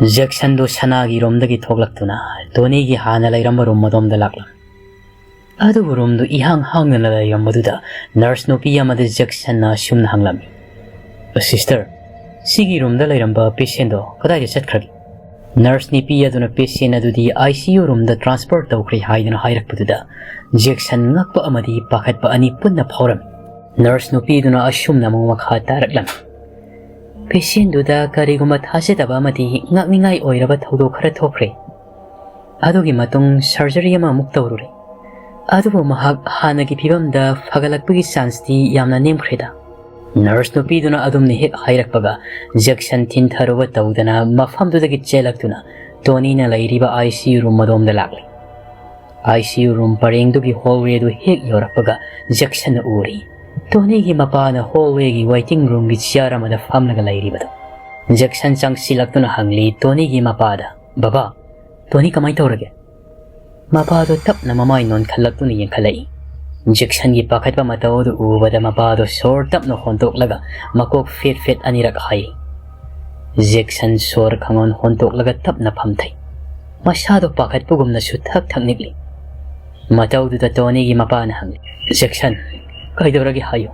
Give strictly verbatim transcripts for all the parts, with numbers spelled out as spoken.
ꯖꯦꯛꯁꯟꯗꯨ ꯁꯅꯥꯒꯤ ꯔꯨꯝꯗꯒꯤ ꯊꯣꯛꯂꯛꯇꯨꯅ ꯇꯣꯅꯤꯒꯤ ꯍꯥꯟꯅ ꯂꯩꯔꯝꯕ ꯔꯨꯝ ꯑꯗꯣꯝꯗ ꯂꯥꯛꯂꯝꯃꯤ꯫ ꯑꯗꯨꯕꯨ ꯔꯨꯝꯗꯨ ꯏꯍꯥꯡ ꯍꯥꯡꯗꯅ ꯂꯩꯔꯝꯕꯗꯨꯗ ꯅꯔꯁ ꯅꯨꯄꯤ ꯑꯃꯗ ꯖꯦꯛꯁꯟꯅ ꯑꯁꯨꯝꯅ ꯍꯪꯂꯝꯃꯤ, "ꯁꯤꯁꯇꯔ, ꯁꯤꯒꯤ ꯔꯨꯝꯗ ꯂꯩꯔꯝꯕ ꯄꯦꯁꯦꯟꯗꯣ ꯀꯗꯥꯏꯗ ꯆꯠꯈ꯭ꯔꯒꯦ?" ꯅꯔꯁ ꯅꯨꯄꯤ ꯑꯗꯨꯅ ꯄꯦꯁꯦꯟ ꯑꯗꯨꯗꯤ ꯑꯥꯏ ꯁꯤ ꯌꯨ ꯔꯨꯝꯗ ꯇ꯭ꯔꯥꯟꯁꯐꯔ ꯇꯧꯈ꯭ꯔꯦ ꯍꯥꯏꯗꯨꯅ ꯍꯥꯏꯔꯛꯄꯗꯨꯗ ꯖꯦꯛꯁꯟ ꯉꯛꯄ ꯑꯃꯗꯤ ꯄꯥꯈꯠꯄ ꯑꯅꯤ ꯄꯨꯟꯅ ꯐꯥꯎꯔꯝꯃꯤ꯫ ꯅꯔꯁ ꯅꯨꯄꯤꯗꯨꯅ ꯑꯁꯨꯝꯅ ꯑꯃꯨꯛ ꯃꯈꯥ ꯇꯥꯔꯛꯂꯝꯃꯤ, "ꯄꯦꯁꯦꯟꯗꯨꯗ ꯀꯔꯤꯒꯨꯝꯕ ꯊꯥꯖꯗꯕ ꯑꯃꯗꯤ ꯉꯛꯅꯤꯡꯉꯥꯏ ꯑꯣꯏꯔꯕ ꯊꯧꯗꯣꯛ ꯈꯔ ꯊꯣꯛꯈ꯭ꯔꯦ꯫ ꯑꯗꯨꯒꯤ ꯃꯇꯨꯡ ꯁꯔꯖꯔꯤ ꯑꯃꯃꯨꯛ ꯇꯧꯔꯨꯔꯦ꯫ ꯑꯗꯨꯕꯨ ꯃꯍꯥꯛ ꯍꯥꯟꯅꯒꯤ ꯐꯤꯕꯝꯗ ꯐꯒꯠꯂꯛꯄꯒꯤ ꯆꯥꯟꯁꯇꯤ ꯌꯥꯝꯅ ꯅꯦꯝꯈ꯭ꯔꯦꯗ꯫" ꯅꯔꯁ ꯅꯨꯄꯤꯗꯨꯅ ꯑꯗꯨꯝꯅ ꯍꯦꯛ ꯍꯥꯏꯔꯛꯄꯒ ꯖꯦꯛꯁꯟ ꯊꯤꯟꯊꯔꯨꯕ ꯇꯧꯗꯅ ꯃꯐꯝꯗꯨꯗꯒꯤ ꯆꯦꯜꯂꯛꯇꯨꯅ ꯇꯣꯅꯤꯅ ꯂꯩꯔꯤꯕ ꯑꯥꯏ ꯁꯤ ꯌꯨ ꯔꯨꯝ ꯑꯗꯣꯝꯗ ꯂꯥꯛꯂꯤ꯫ ꯑꯥꯏ ꯁꯤ ꯌꯨ ꯔꯨꯝ ꯄꯔꯦꯡꯗꯨꯒꯤ ꯍꯣꯜꯋꯦꯗꯨ ꯍꯦꯛ ꯌꯧꯔꯛꯄꯒ ꯖꯦꯛꯁꯟꯅ ꯎꯔꯤ, ꯇꯣꯅꯤꯒꯤ ꯃꯄꯥꯅ ꯍꯣꯜꯋꯦꯒꯤ ꯋꯦꯇꯤꯡ ꯔꯨꯝꯒꯤ ꯆꯤꯌꯥꯔ ꯑꯃꯗ ꯐꯝꯂꯒ ꯂꯩꯔꯤꯕꯗꯨ꯫ ꯖꯦꯛꯁꯟ ꯆꯪꯁꯤꯜꯂꯛꯇꯨꯅ ꯍꯪꯂꯤ ꯇꯣꯅꯤꯒꯤ ꯃꯄꯥꯗ, "ꯕꯕꯥ, ꯇꯣꯅꯤ ꯀꯃꯥꯏ ꯇꯧꯔꯒꯦ?" ꯃꯄꯥꯗꯣ ꯇꯞꯅ ꯃꯃꯥꯏ ꯅꯣꯟꯈꯠꯂꯛꯇꯨꯅ ꯌꯦꯡꯈꯠꯂꯛꯏ꯫ ꯖꯦꯛꯁꯟꯒꯤ ꯄꯥꯈꯠꯄ ꯃꯇꯧ ꯑꯗꯨ ꯎꯕꯗ ꯃꯄꯥꯗꯣ ꯁꯣꯔ ꯇꯞꯅ ꯍꯣꯟꯗꯣꯛꯂꯒ ꯃꯀꯣꯛ ꯐꯦꯠ ꯐꯦꯠ ꯑꯅꯤꯔꯛ ꯍꯥꯏ꯫ ꯖꯦꯛꯁꯟ ꯁꯣꯔ ꯈꯪꯍꯣꯟ ꯍꯣꯟꯗꯣꯛꯂꯒ ꯇꯞꯅ ꯐꯝꯊꯩ꯫ ꯃꯁꯥꯗꯣ ꯄꯥꯈꯠꯄꯒꯨꯝꯅꯁꯨ ꯊꯛ ꯊꯛ ꯅꯤꯛꯂꯤ꯫ ꯃꯇꯧꯗꯨꯗ ꯇꯣꯅꯤꯒꯤ ꯃꯄꯥꯅ ꯍꯪꯂꯤ, "ꯖꯦꯛꯁꯟ, ꯀꯩꯗꯧꯔꯒꯦ ꯍꯥꯏꯌꯨ?"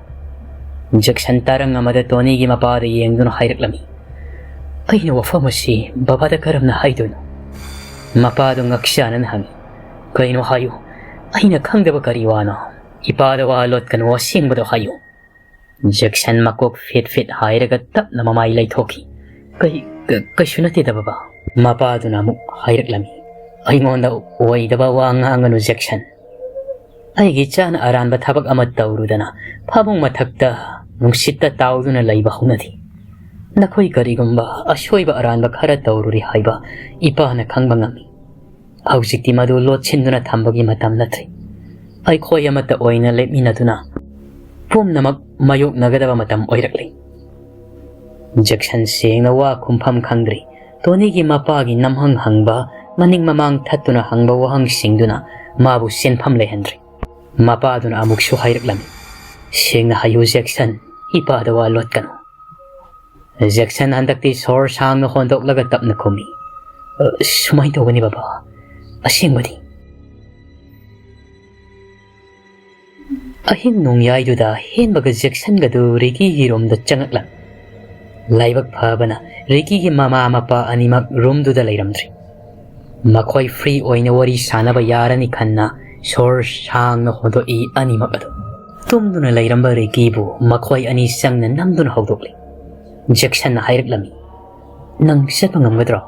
ꯖꯦꯛꯁꯟ ꯇꯔꯪ ꯑꯃꯗ ꯇꯣꯅꯤꯒꯤ ꯃꯄꯥꯗ ꯌꯦꯡꯗꯨꯅ ꯍꯥꯏꯔꯛꯂꯝꯃꯤ, "ꯑꯩꯅ ꯋꯥꯐꯝ ꯑꯁꯤ ꯕꯕꯥꯗ ꯀꯔꯝꯅ ꯍꯥꯏꯗꯣꯏꯅꯣ?" ꯃꯄꯥꯗꯨ ꯉꯛꯁꯥꯅꯅ ꯍꯪꯉꯤ, "ꯀꯩꯅꯣ ꯍꯥꯏꯌꯨ, ꯑꯩꯅ ꯈꯪꯗꯕ ꯀꯔꯤ ꯋꯥꯅꯣ? ꯏꯄꯥꯗ ꯋꯥ ꯂꯣꯠꯀꯅꯨ, ꯑꯁꯦꯡꯕꯗꯣ ꯍꯥꯏꯌꯨ꯫" ꯖꯦꯛꯁꯟ ꯃꯀꯣꯛ ꯐꯤꯠ ꯐꯤꯠ ꯍꯥꯏꯔꯒ ꯇꯞꯅ ꯃꯃꯥꯏ ꯂꯩꯊꯣꯛꯈꯤ꯫ "ꯀꯩ-, ꯀ-, ꯀꯩꯁꯨ ꯅꯠꯇꯦꯗ ꯕꯕꯥ꯫" ꯃꯄꯥꯗꯨꯅ ꯑꯃꯨꯛ ꯍꯥꯏꯔꯛꯂꯝꯃꯤ, "ꯑꯩꯉꯣꯟꯗ ꯑꯣꯏꯗꯕ ꯋꯥ ꯉꯥꯡꯒꯅꯨ ꯖꯦꯛꯁꯟ꯫ ꯑꯩꯒꯤ ꯏꯆꯥꯅ ꯑꯔꯥꯟꯕ ꯊꯕꯛ ꯑꯃ ꯇꯧꯔꯨꯗꯅ ꯐꯃꯨꯡ ꯃꯊꯛꯇ ꯅꯨꯡꯁꯤꯠꯇ ꯇꯥꯎꯗꯨꯅ ꯂꯩꯕ ꯍꯧꯅꯗꯦ꯫ ꯅꯈꯣꯏ ꯀꯔꯤꯒꯨꯝꯕ ꯑꯁꯣꯏꯕ ꯑꯔꯥꯟꯕ ꯈꯔ ꯇꯧꯔꯨꯔꯦ ꯍꯥꯏꯕ ꯏꯄꯥꯅ ꯈꯪꯕ ꯉꯝꯃꯤ꯫ ꯍꯧꯖꯤꯛꯇꯤ ꯃꯗꯨ ꯂꯣꯠꯁꯤꯟꯗꯨꯅ ꯊꯝꯕꯒꯤ ꯃꯇꯝ ꯅꯠꯇ꯭ꯔꯦ꯫ ꯑꯩꯈꯣꯏ ꯑꯃꯠꯇ ꯑꯣꯏꯅ ꯂꯦꯞꯃꯤꯟꯅꯗꯨꯅ ꯄꯨꯝꯅꯃꯛ ꯃꯥꯌꯣꯛꯅꯒꯗꯕ ꯃꯇꯝ ꯑꯣꯏꯔꯛꯂꯦ꯫" ꯖꯦꯛꯁꯟ ꯁꯦꯡꯅ ꯋꯥ ꯈꯨꯝꯐꯝ ꯈꯪꯗ꯭ꯔꯤ꯫ ꯇꯣꯅꯤꯒꯤ ꯃꯄꯥꯒꯤ ꯅꯝꯍꯪ ꯍꯪꯕ, ꯃꯅꯤꯡ ꯃꯃꯥꯡ ꯊꯠꯇꯨꯅ ꯍꯪꯕ ꯋꯥꯍꯪꯁꯤꯡꯗꯨꯅ ꯃꯥꯕꯨ ꯁꯦꯟꯐꯝ ꯂꯩꯍꯟꯗ꯭ꯔꯤ꯫ ꯃꯄꯥꯗꯨꯅ ꯑꯃꯨꯛꯁꯨ ꯍꯥꯏꯔꯛꯂꯝꯃꯤ, "ꯁꯦꯡꯅ ꯍꯥꯏꯌꯨ ꯖꯦꯛꯁꯟ, ꯏꯄꯥꯗ ꯋꯥ ꯂꯣꯠꯀꯅꯨ꯫" ꯖꯦꯛꯁꯟ ꯍꯟꯗꯛꯇꯤ ꯁꯣꯔ ꯁꯥꯡꯅ ꯍꯣꯟꯗꯣꯛꯂꯒ ꯇꯞꯅ ꯈꯨꯝꯃꯤ, "ꯑ, ꯁꯨꯃꯥꯏꯅ ꯇꯧꯒꯅꯤ ꯕꯕꯥ, ꯑꯁꯦꯡꯕꯗꯤ"꯫ ꯑꯍꯤꯡ ꯅꯣꯡꯌꯥꯏꯗꯨꯗ ꯍꯦꯟꯕꯒ ꯖꯦꯛꯁꯟꯒꯗꯨ ꯔꯤꯀꯤꯒꯤ ꯔꯨꯝꯗ ꯆꯪꯉꯛꯂꯝꯃꯤ꯫ ꯂꯥꯏꯕꯛ ꯐꯕꯅ ꯔꯤꯀꯤꯒꯤ ꯃꯃꯥ ꯃꯄꯥ ꯑꯅꯤꯃꯛ ꯔꯨꯝꯗꯨꯗ ꯂꯩꯔꯝꯗ꯭ꯔꯤ꯫ ꯃꯈꯣꯏ ꯐ꯭ꯔꯤ ꯑꯣꯏꯅ ꯋꯥꯔꯤ ꯁꯥꯅꯕ ꯌꯥꯔꯅꯤ ꯈꯟꯅ ꯁꯣꯔ ꯁꯥꯡꯅ ꯍꯣꯟꯗꯣꯛꯏ ꯑꯅꯤꯃꯛ ꯑꯗꯨ꯫ ꯇꯨꯝꯗꯨꯅ ꯂꯩꯔꯝꯕ ꯔꯤꯀꯤꯕꯨ ꯃꯈꯣꯏ ꯑꯅꯤ ꯆꯪꯅ ꯅꯝꯗꯨꯅ ꯍꯧꯗꯣꯛꯂꯤ꯫ ꯖꯦꯛꯁꯟꯅ ꯍꯥꯏꯔꯛꯂꯝꯃꯤ, "ꯅꯪ ꯆꯠꯄ ꯉꯝꯒꯗ꯭ꯔꯣ?"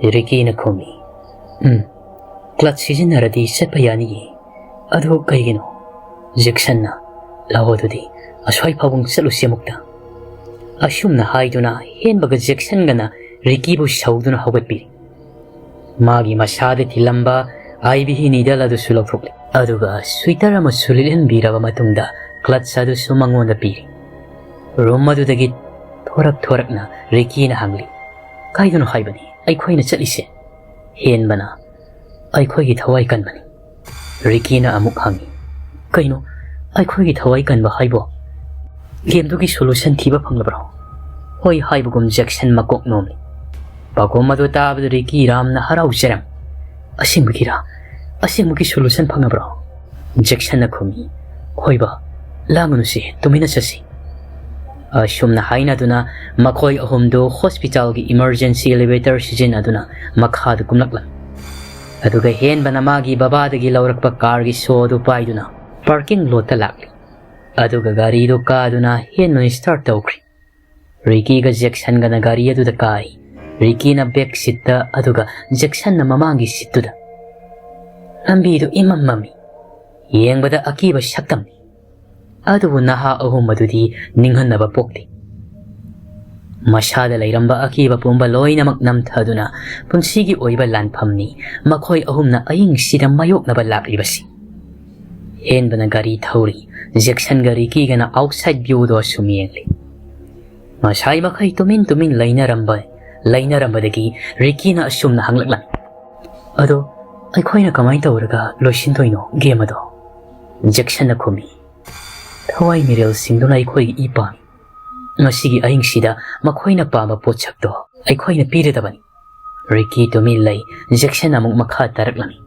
ꯔꯤꯀꯤꯅ ꯈꯨꯝꯃꯤ, "ꯎꯝ, ꯀ꯭ꯂꯠꯆ ꯁꯤꯖꯤꯟꯅꯔꯗꯤ ꯆꯠꯄ ꯌꯥꯅꯤꯌꯦ꯫ ꯑꯗꯨ ꯀꯩꯒꯤꯅꯣ?" ꯖꯦꯛꯁꯟꯅ, "ꯂꯥꯛꯑꯣ ꯑꯗꯨꯗꯤ, ꯑꯁ꯭ꯋꯥꯏ ꯐꯥꯎꯕ ꯆꯠꯂꯨꯁꯤ ꯑꯃꯨꯛꯇ"꯫ ꯑꯁꯨꯝꯅ ꯍꯥꯏꯗꯨꯅ ꯍꯦꯟꯕꯒ ꯖꯦꯛꯁꯟꯒꯅ ꯔꯤꯀꯤꯕꯨ ꯁꯧꯗꯨꯅ ꯍꯧꯒꯠꯄꯤꯔꯤ꯫ ꯃꯥꯒꯤ ꯃꯁꯥꯗ ꯊꯤꯜꯂꯝꯕ ꯑꯥꯏ ꯚꯤ ꯅꯤꯗꯜ ꯑꯗꯨꯁꯨ ꯂꯧꯊꯣꯛꯂꯤ꯫ ꯑꯗꯨꯒ ꯁ꯭ꯋꯤꯇꯔ ꯑꯃꯁꯨ ꯂꯤꯠꯍꯟꯕꯤꯔꯕ ꯃꯇꯨꯡꯗ ꯀ꯭ꯂꯠꯆ ꯑꯗꯨꯁꯨ ꯃꯉꯣꯟꯗ ꯄꯤꯔꯤ꯫ ꯔꯨꯝ ꯑꯗꯨꯗꯒꯤ ꯊꯣꯔꯛ ꯊꯣꯔꯛꯅ ꯔꯤꯀꯤꯅ ꯍꯪꯂꯤ, "ꯀꯥꯏꯗꯅꯣ ꯍꯥꯏꯕꯅꯤ ꯑꯩꯈꯣꯏꯅ ꯆꯠꯂꯤꯁꯦ?" ꯍꯦꯟꯕꯅ, "ꯑꯩꯈꯣꯏꯒꯤ ꯊꯋꯥꯏ ꯀꯟꯕꯅꯤ"꯫ ꯔꯤꯀꯤꯅ ꯑꯃꯨꯛ ꯍꯪꯉꯤ, "ꯀꯩꯅꯣ, ꯑꯩꯈꯣꯏꯒꯤ ꯊꯋꯥꯏ ꯀꯟꯕ ꯍꯥꯏꯕꯣ? ꯒꯦꯝꯗꯨꯒꯤ ꯁꯣꯂꯨꯁꯟ ꯊꯤꯕ ꯐꯪꯂꯕ꯭ꯔꯣ?" ꯍꯣꯏ ꯍꯥꯏꯕꯒꯨꯝ ꯖꯦꯛꯁꯟ ꯃꯀꯣꯛ ꯅꯣꯝꯂꯤ꯫ ꯄꯥꯎꯈꯨꯝ ꯑꯗꯨ ꯇꯥꯕꯗ ꯔꯤꯀꯤ ꯌꯥꯝꯅ ꯍꯔꯥꯎꯖꯔꯝꯃꯤ꯫ "ꯑꯁꯦꯡꯕꯒꯤꯔꯥ? ꯑꯁꯦꯡꯕꯒꯤ ꯁꯣꯂꯨꯁꯟ ꯐꯪꯉꯕ꯭ꯔꯣ?" ꯖꯦꯛꯁꯟꯅ ꯈꯨꯝꯃꯤ, "ꯍꯣꯏ ꯕꯥ, ꯂꯥꯡꯒꯅꯨꯁꯤ, ꯇꯨꯃꯤꯟꯅ ꯆꯠꯁꯤ"꯫ ꯑꯁꯨꯝꯅ ꯍꯥꯏꯅꯗꯨꯅ ꯃꯈꯣꯏ ꯑꯍꯨꯝꯗꯨ ꯍꯣꯁꯄꯤꯇꯥꯜꯒꯤ ꯏꯃꯔꯖꯦꯟꯁꯤ ꯑꯦꯂꯤꯚꯦꯇꯔ ꯁꯤꯖꯤꯟꯅꯗꯨꯅ ꯃꯈꯥꯗ ꯀꯨꯝꯂꯛꯂꯝꯃꯤ꯫ ꯑꯗꯨꯒ ꯍꯦꯟꯕꯅ ꯃꯥꯒꯤ ꯕꯕꯥꯗꯒꯤ ꯂꯧꯔꯛꯄ ꯀꯥꯔꯒꯤ ꯁꯣ ꯑꯗꯨ ꯄꯥꯏꯗꯨꯅ ꯄꯥꯔꯀꯤꯡ ꯂꯣꯠꯇ ꯂꯥꯛꯂꯤ꯫ ꯑꯗꯨꯒ ꯒꯥꯔꯤꯗꯨ ꯀꯥꯗꯨꯅ ꯍꯦꯟꯕꯅ ꯁ꯭ꯇꯥꯔꯠ ꯇꯧꯈ꯭ꯔꯤ꯫ ꯔꯤꯀꯤꯒ ꯖꯦꯛꯁꯟꯒꯅ ꯒꯥꯔꯤ ꯑꯗꯨꯗ ꯀꯥꯏ꯫ ꯔꯤꯀꯤꯅ ꯕꯦꯛ ꯁꯤꯠꯇ, ꯑꯗꯨꯒ ꯖꯦꯛꯁꯟꯅ ꯃꯃꯥꯡꯒꯤ ꯁꯤꯠꯇꯨꯗ꯫ ꯂꯝꯕꯤꯗꯨ ꯏꯃꯝ ꯃꯝꯃꯤ꯫ ꯌꯦꯡꯕꯗ ꯑꯀꯤꯕ ꯁꯛꯇꯝꯅꯤ꯫ ꯑꯗꯨꯕꯨ ꯅꯍꯥ ꯑꯍꯨꯝ ꯑꯗꯨꯗꯤ ꯅꯤꯡꯍꯟꯅꯕ ꯄꯣꯛꯇꯦ꯫ ꯃꯁꯥꯗ ꯂꯩꯔꯝꯕ ꯑꯀꯤꯕ ꯄꯨꯝꯕ ꯂꯣꯏꯅꯃꯛ ꯅꯝꯊꯗꯨꯅ ꯄꯨꯟꯁꯤꯒꯤ ꯑꯣꯏꯕ ꯂꯥꯟꯐꯝꯅꯤ ꯃꯈꯣꯏ ꯑꯍꯨꯝꯅ ꯑꯍꯤꯡꯁꯤꯗ ꯃꯥꯌꯣꯛꯅꯕ ꯂꯥꯛꯂꯤꯕꯁꯤ꯫ ꯍꯦꯟꯕꯅ ꯒꯥꯔꯤ ꯊꯧꯔꯤ, ꯖꯦꯛꯁꯟꯒ ꯔꯤꯀꯤꯒꯅ ꯑꯥꯎꯠꯁꯥꯏꯗ ꯚ꯭ꯌꯨꯗꯣ ꯑꯁꯨꯝ ꯌꯦꯡꯂꯤ꯫ ꯉꯁꯥꯏ ꯃꯈꯩ ꯇꯨꯃꯤꯟ ꯇꯨꯃꯤꯟ ꯂꯩꯅꯔꯝꯕ, ꯂꯩꯅꯔꯝꯕꯗꯒꯤ ꯔꯤꯀꯤꯅ ꯑꯁꯨꯝꯅ ꯍꯪꯂꯛꯂꯝꯃꯤ, "ꯑꯗꯣ ꯑꯩꯈꯣꯏꯅ ꯀꯃꯥꯏꯅ ꯇꯧꯔꯒ ꯂꯣꯏꯁꯤꯟꯗꯣꯏꯅꯣ ꯒꯦꯝ ꯑꯗꯣ?" ꯖꯦꯛꯁꯟꯅ ꯈꯨꯝꯃꯤ, "ꯊꯋꯥꯏ ꯃꯤꯔꯦꯜꯁꯤꯡꯗꯨꯅ ꯑꯩꯈꯣꯏꯒꯤ ꯏ ꯄꯥꯝꯃꯤ꯫ ꯉꯁꯤꯒꯤ ꯑꯍꯤꯡꯁꯤꯗ ꯃꯈꯣꯏꯅ ꯄꯥꯝꯕ ꯄꯣꯠꯁꯛꯇꯣ ꯑꯩꯈꯣꯏꯅ ꯄꯤꯔꯗꯕꯅꯤ꯫ ꯔꯤꯀꯤ ꯇꯨꯃꯤꯟ ꯂꯩ꯫ ꯖꯦꯛꯁꯟ ꯑꯃꯨꯛ ꯃꯈꯥ ꯇꯥꯔꯛꯂꯝꯃꯤ꯫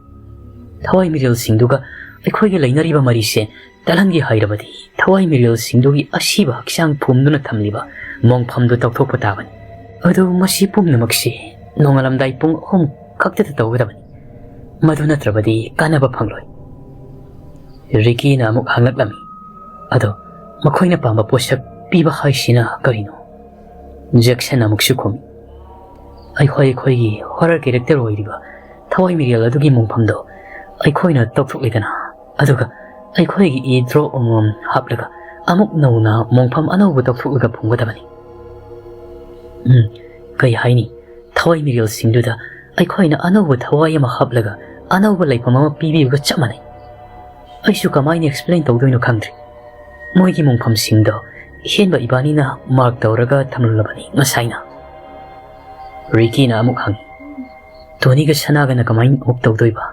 ꯊꯋꯥꯏ ꯃꯤꯔꯦꯜꯁꯤꯡꯗꯨꯒ ꯑꯩꯈꯣꯏꯒ ꯂꯩꯅꯔꯤꯕ ꯃꯔꯤꯁꯦ ꯇꯠꯍꯟꯒꯦ ꯍꯥꯏꯔꯕꯗꯤ ꯊꯋꯥꯏ ꯃꯤꯔꯦꯜꯁꯤꯡꯗꯨꯒꯤ ꯑꯁꯤꯕ ꯍꯛꯆꯥꯡ ꯐꯨꯝꯗꯨꯅ ꯊꯝꯂꯤꯕ ꯃꯣꯡꯐꯝꯗꯨ ꯇꯧꯊꯣꯛꯄ ꯇꯥꯕꯅꯤ꯫ ꯑꯗꯨ ꯃꯁꯤ ꯄꯨꯝꯅꯃꯛꯁꯤ ꯅꯣꯡꯉꯥꯜꯂꯝꯗꯥꯏ ꯄꯨꯡ ꯑꯍꯨꯝ ꯈꯛꯇꯗ ꯇꯧꯒꯗꯕꯅꯤ꯫ ꯃꯗꯨ ꯅꯠꯇ꯭ꯔꯕꯗꯤ ꯀꯥꯟꯅꯕ ꯐꯪꯂꯣꯏ꯫ ꯔꯤꯀꯤꯅ ꯑꯃꯨꯛ ꯍꯪꯂꯛꯂꯝꯃꯤ꯫ ꯑꯗꯣ ꯃꯈꯣꯏꯅ ꯄꯥꯝꯕ ꯄꯣꯠꯁꯛ ꯄꯤꯕ ꯍꯥꯏꯁꯤꯅ ꯀꯔꯤꯅꯣ? ꯖꯦꯛꯁꯟ ꯑꯃꯨꯛꯁꯨ ꯈꯨꯝꯃꯤ꯫ ꯑꯩꯈꯣꯏ ꯑꯩꯈꯣꯏꯒꯤ ꯍꯣꯔꯔ ꯀꯦꯔꯦꯛꯇꯔ ꯑꯣꯏꯔꯤꯕ ꯊꯋꯥꯏ ꯃꯤꯔꯦꯜ ꯑꯗꯨꯒꯤ ꯃꯣꯡꯐꯝꯗꯣ ꯑꯩꯈꯣꯏꯅ ꯇꯧꯊꯣꯛꯂꯦꯗꯅ, ꯑꯗꯨꯒ ꯑꯩꯈꯣꯏꯒꯤ ꯏ ꯗ꯭ꯔꯣꯞ ꯑꯃꯃꯝ ꯍꯥꯞꯂꯒ ꯑꯃꯨꯛ ꯅꯧꯅ ꯃꯣꯡꯐꯝ ꯑꯅꯧꯕ ꯇꯧꯊꯣꯛꯂꯒ ꯐꯨꯝꯒꯗꯕꯅꯤ꯫ ꯎꯝ, ꯀꯩ ꯍꯥꯏꯅꯤ? ꯊꯋꯥꯏ ꯃꯤꯔꯦꯜꯁꯤꯡꯗꯨꯗ ꯑꯩꯈꯣꯏꯅ ꯑꯅꯧꯕ ꯊꯋꯥꯏ ꯑꯃ ꯍꯥꯞꯂꯒ ꯑꯅꯧꯕ ꯂꯩꯐꯝ ꯑꯃ ꯄꯤꯕꯤꯕꯒ ꯆꯞ ꯃꯥꯟꯅꯩ꯫ ꯑꯩꯁꯨ ꯀꯃꯥꯏꯅ ꯑꯦꯛꯁꯄ꯭ꯂꯦꯟ ꯇꯧꯗꯣꯏꯅꯣ ꯈꯪꯗ꯭ꯔꯦ꯫ ꯃꯣꯏꯒꯤ ꯃꯣꯡꯐꯝꯁꯤꯡꯗꯣ ꯑꯍꯦꯟꯕ ꯏꯕꯥꯅꯤꯅ ꯃꯥꯔꯛ ꯇꯧꯔꯒ ꯊꯝꯂꯨꯔꯕꯅꯤ ꯉꯁꯥꯏꯅ꯫ ꯔꯤꯀꯤꯅ ꯑꯃꯨꯛ ꯍꯪꯉꯤ, "ꯇꯣꯅꯤꯒ ꯁꯅꯥꯒꯅ ꯀꯃꯥꯏꯅ ꯑꯃꯨꯛ ꯇꯧꯗꯣꯏꯕ?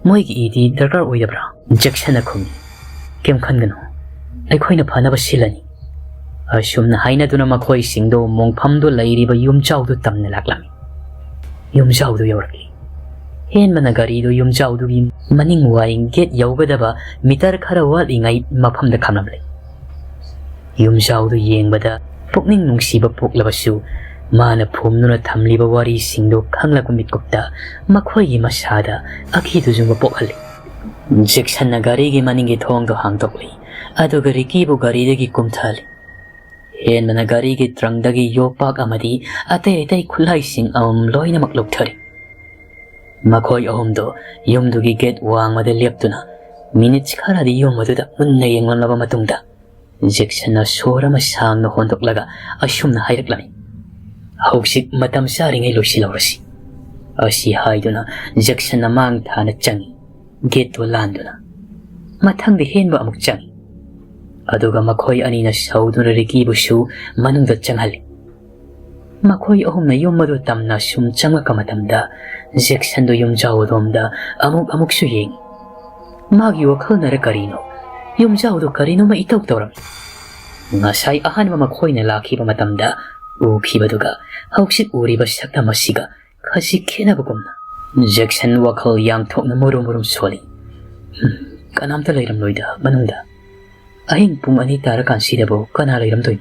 ꯃꯣꯏꯒꯤ ꯏꯗꯤ ꯗꯔꯀꯥꯔ ꯑꯣꯏꯗꯕ꯭ꯔꯥ?" ꯖꯦꯛꯁꯟꯅ ꯈꯨꯝꯃꯤ, "ꯀꯩꯝ ꯈꯟꯒꯅꯨ, ꯑꯩꯈꯣꯏꯅ ꯐꯅꯕ ꯁꯤꯜꯂꯅꯤ꯫" ꯑꯁꯨꯝꯅ ꯍꯥꯏꯅꯗꯨꯅ ꯃꯈꯣꯏꯁꯤꯡꯗꯣ ꯃꯣꯡꯐꯝꯗꯨ ꯂꯩꯔꯤꯕ ꯌꯨꯝꯖꯥꯎꯗꯨ ꯇꯝꯅ ꯂꯥꯛꯂꯝꯃꯤ꯫ ꯌꯨꯝꯖꯥꯎꯗꯨ ꯌꯧꯔꯛꯂꯤ꯫ ꯍꯦꯟꯕꯅ ꯒꯥꯔꯤꯗꯨ ꯌꯨꯝꯖꯥꯎꯗꯨꯒꯤ ꯃꯅꯤꯡ ꯋꯥꯏ ꯒꯦꯠ ꯌꯧꯒꯗꯕ ꯃꯤꯇꯔ ꯈꯔ ꯋꯥꯠꯂꯤꯉꯩ ꯃꯐꯝꯗ ꯈꯥꯝꯂꯝꯂꯦ꯫ ꯌꯨꯝꯖꯥꯎꯗꯨ ꯌꯦꯡꯕꯗ ꯄꯨꯛꯅꯤꯡ ꯅꯨꯡꯁꯤꯕ ꯄꯣꯛꯂꯕꯁꯨ, ꯃꯥꯅ ꯐꯨꯝꯗꯨꯅ ꯊꯝꯂꯤꯕ ꯋꯥꯔꯤꯁꯤꯡꯗꯨ ꯈꯪꯂꯛꯄ ꯃꯤꯠꯀꯨꯞꯇ ꯃꯈꯣꯏꯒꯤ ꯃꯁꯥꯗ ꯑꯀꯤ ꯇꯨꯖꯨꯡꯕ ꯄꯣꯛꯍꯜꯂꯤ꯫ ꯖꯦꯛꯁꯟꯅ ꯒꯥꯔꯤꯒꯤ ꯃꯅꯤꯡꯒꯤ ꯊꯣꯡꯗꯨ ꯍꯥꯡꯗꯣꯛꯂꯤ, ꯑꯗꯨꯒ ꯔꯤꯀꯤꯕꯨ ꯒꯥꯔꯤꯗꯒꯤ ꯀꯨꯝꯊꯍꯜꯂꯤ꯫ ꯍꯦꯟꯕꯅ ꯒꯥꯔꯤꯒꯤ ꯇ꯭ꯔꯪꯗꯒꯤ ꯌꯣꯄꯥꯛ ꯑꯃꯗꯤ ꯑꯇꯩ ꯑꯇꯩ ꯈꯨꯠꯂꯥꯏꯁꯤꯡ ꯑꯃꯃꯝ ꯂꯣꯏꯅꯃꯛ ꯂꯧꯊꯔꯤ꯫ ꯃꯈꯣꯏ ꯑꯍꯨꯝꯗꯨ ꯌꯨꯝꯗꯨꯒꯤ ꯒꯦꯠ ꯋꯥꯡꯃꯗ ꯂꯦꯞꯇꯨꯅ ꯃꯤꯅꯤꯠ ꯈꯔꯗꯤ ꯌꯨꯝ ꯑꯗꯨꯗ ꯃꯨꯟꯅ ꯌꯦꯡꯂꯝꯂꯕ ꯃꯇꯨꯡꯗ, ꯖꯦꯛꯁꯟꯅ ꯁꯣꯔ ꯑꯃ ꯁꯥꯡꯅ ꯍꯣꯟꯗꯣꯛꯂꯒ ꯑꯁꯨꯝꯅ ꯍꯥꯏꯔꯛꯂꯝꯃꯤ, "ꯍꯧꯖꯤꯛ ꯃꯇꯝ ꯆꯥꯔꯤꯉꯩ ꯂꯣꯏꯁꯤꯜꯍꯧꯔꯁꯤ꯫" ꯑꯁꯤ ꯍꯥꯏꯗꯨꯅ ꯖꯦꯛꯁꯟꯅ ꯃꯥꯡ ꯊꯥꯅ ꯆꯪꯏ, ꯒꯦꯠꯇꯨ ꯂꯥꯟꯗꯨꯅ꯫ ꯃꯊꯪꯗ ꯍꯦꯟꯕ ꯑꯃꯨꯛ ꯆꯪꯏ꯫ ꯑꯗꯨꯒ ꯃꯈꯣꯏ ꯑꯅꯤꯅ ꯁꯧꯗꯨꯅ ꯔꯤꯀꯤꯕꯨꯁꯨ ꯃꯅꯨꯡꯗ ꯆꯪꯍꯜꯂꯤ꯫ ꯃꯈꯣꯏ ꯑꯍꯨꯝꯅ ꯌꯨꯝ ꯑꯗꯨ ꯇꯝꯅ ꯁꯨꯝ ꯆꯪꯂꯛꯄ ꯃꯇꯝꯗ, ꯖꯦꯛꯁꯟꯗꯨ ꯌꯨꯝꯖꯥꯎ ꯑꯗꯣꯝꯗ ꯑꯃꯨꯛ ꯑꯃꯨꯛꯁꯨ ꯌꯦꯡꯏ꯫ ꯃꯥꯒꯤ ꯋꯥꯈꯜꯅꯔ ꯀꯔꯤꯅꯣ, ꯌꯨꯝꯖꯥꯎꯗꯨ ꯀꯔꯤꯅꯣꯃ ꯏꯇꯧ ꯇꯧꯔꯝꯃꯤ꯫ ꯉꯁꯥꯏ ꯑꯍꯥꯟꯕ ꯃꯈꯣꯏꯅ ꯂꯥꯛꯈꯤꯕ ꯃꯇꯝꯗ ꯎꯈꯤꯕꯗꯨꯒ ꯍꯧꯖꯤꯛ ꯎꯔꯤꯕ ꯁꯛꯇꯝ ꯑꯁꯤꯒ ꯈꯖꯤꯛ ꯈꯦꯠꯅꯕꯒꯨꯝꯅ꯫ ꯖꯦꯛꯁꯟ ꯋꯥꯈꯜ ꯌꯥꯡꯊꯣꯛꯅ ꯃꯨꯔꯨꯝ ꯃꯨꯔꯨꯝ ꯁꯣꯜꯂꯤ꯫ "ꯍꯨꯝ, ꯀꯅꯥꯝꯇ ꯂꯩꯔꯝꯂꯣꯏꯗ ꯃꯅꯨꯡꯗ꯫ ꯑꯍꯤꯡ ꯄꯨꯡ ꯑꯅꯤ ꯇꯥꯔꯀꯥꯟꯁꯤꯗꯕꯨ ꯀꯅꯥ ꯂꯩꯔꯝꯗꯣꯏꯅꯣ?"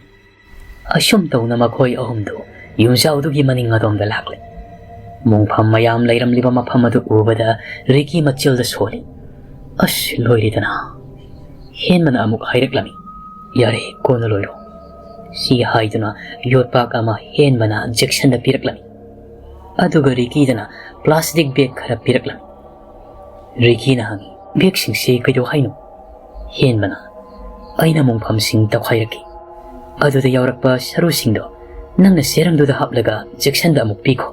ꯑꯁꯨꯝ ꯇꯧꯅ ꯃꯈꯣꯏ ꯑꯍꯨꯝꯗꯨ ꯌꯨꯝꯖꯥꯎꯗꯨꯒꯤ ꯃꯅꯤꯡ ꯑꯗꯣꯝꯗ ꯂꯥꯛꯂꯦ꯫ ꯃꯣꯡꯐꯝ ꯃꯌꯥꯝ ꯂꯩꯔꯝꯂꯤꯕ ꯃꯐꯝ ꯑꯗꯨ ꯎꯕꯗ ꯔꯤꯀꯤ ꯃꯆꯤꯜꯗ ꯁꯣꯜꯂꯤ꯫ "ꯑꯁ, ꯂꯣꯏꯔꯦꯗꯅ!" ꯍꯦꯟꯕꯅ ꯑꯃꯨꯛ ꯍꯥꯏꯔꯛꯂꯝꯃꯤ꯫ "ꯌꯥꯔꯦ, ꯀꯣꯟꯅ ꯂꯣꯏꯔꯣ," ꯁꯤ ꯍꯥꯏꯗꯨꯅ ꯌꯣꯠꯄꯥꯛ ꯑꯃ ꯍꯦꯟꯕꯅ ꯖꯦꯛꯁꯟꯗ ꯄꯤꯔꯛꯂꯝꯃꯤ꯫ ꯑꯗꯨꯒ ꯔꯤꯀꯤꯗꯅ ꯄ꯭ꯂꯥꯁꯇꯤꯛ ꯕꯦꯒ ꯈꯔ ꯄꯤꯔꯛꯂꯝꯃꯤ꯫ ꯔꯤꯀꯤꯅ ꯍꯪꯉꯤ, "ꯕꯦꯒꯁꯤꯡꯁꯤ ꯀꯩꯗꯧ ꯍꯥꯏꯅꯣ?" ꯍꯦꯟꯕꯅ, "ꯑꯩꯅ ꯃꯣꯡꯐꯝꯁꯤꯡ ꯇꯧꯈꯥꯏꯔꯛꯀꯦ꯫ ꯑꯗꯨꯗ ꯌꯥꯎꯔꯛꯄ ꯁꯔꯨꯁꯤꯡꯗꯣ ꯅꯪꯅ ꯆꯦꯔꯪꯗꯨꯗ ꯍꯥꯞꯂꯒ ꯖꯦꯛꯁꯟꯗ ꯑꯃꯨꯛ ꯄꯤꯈꯣ꯫"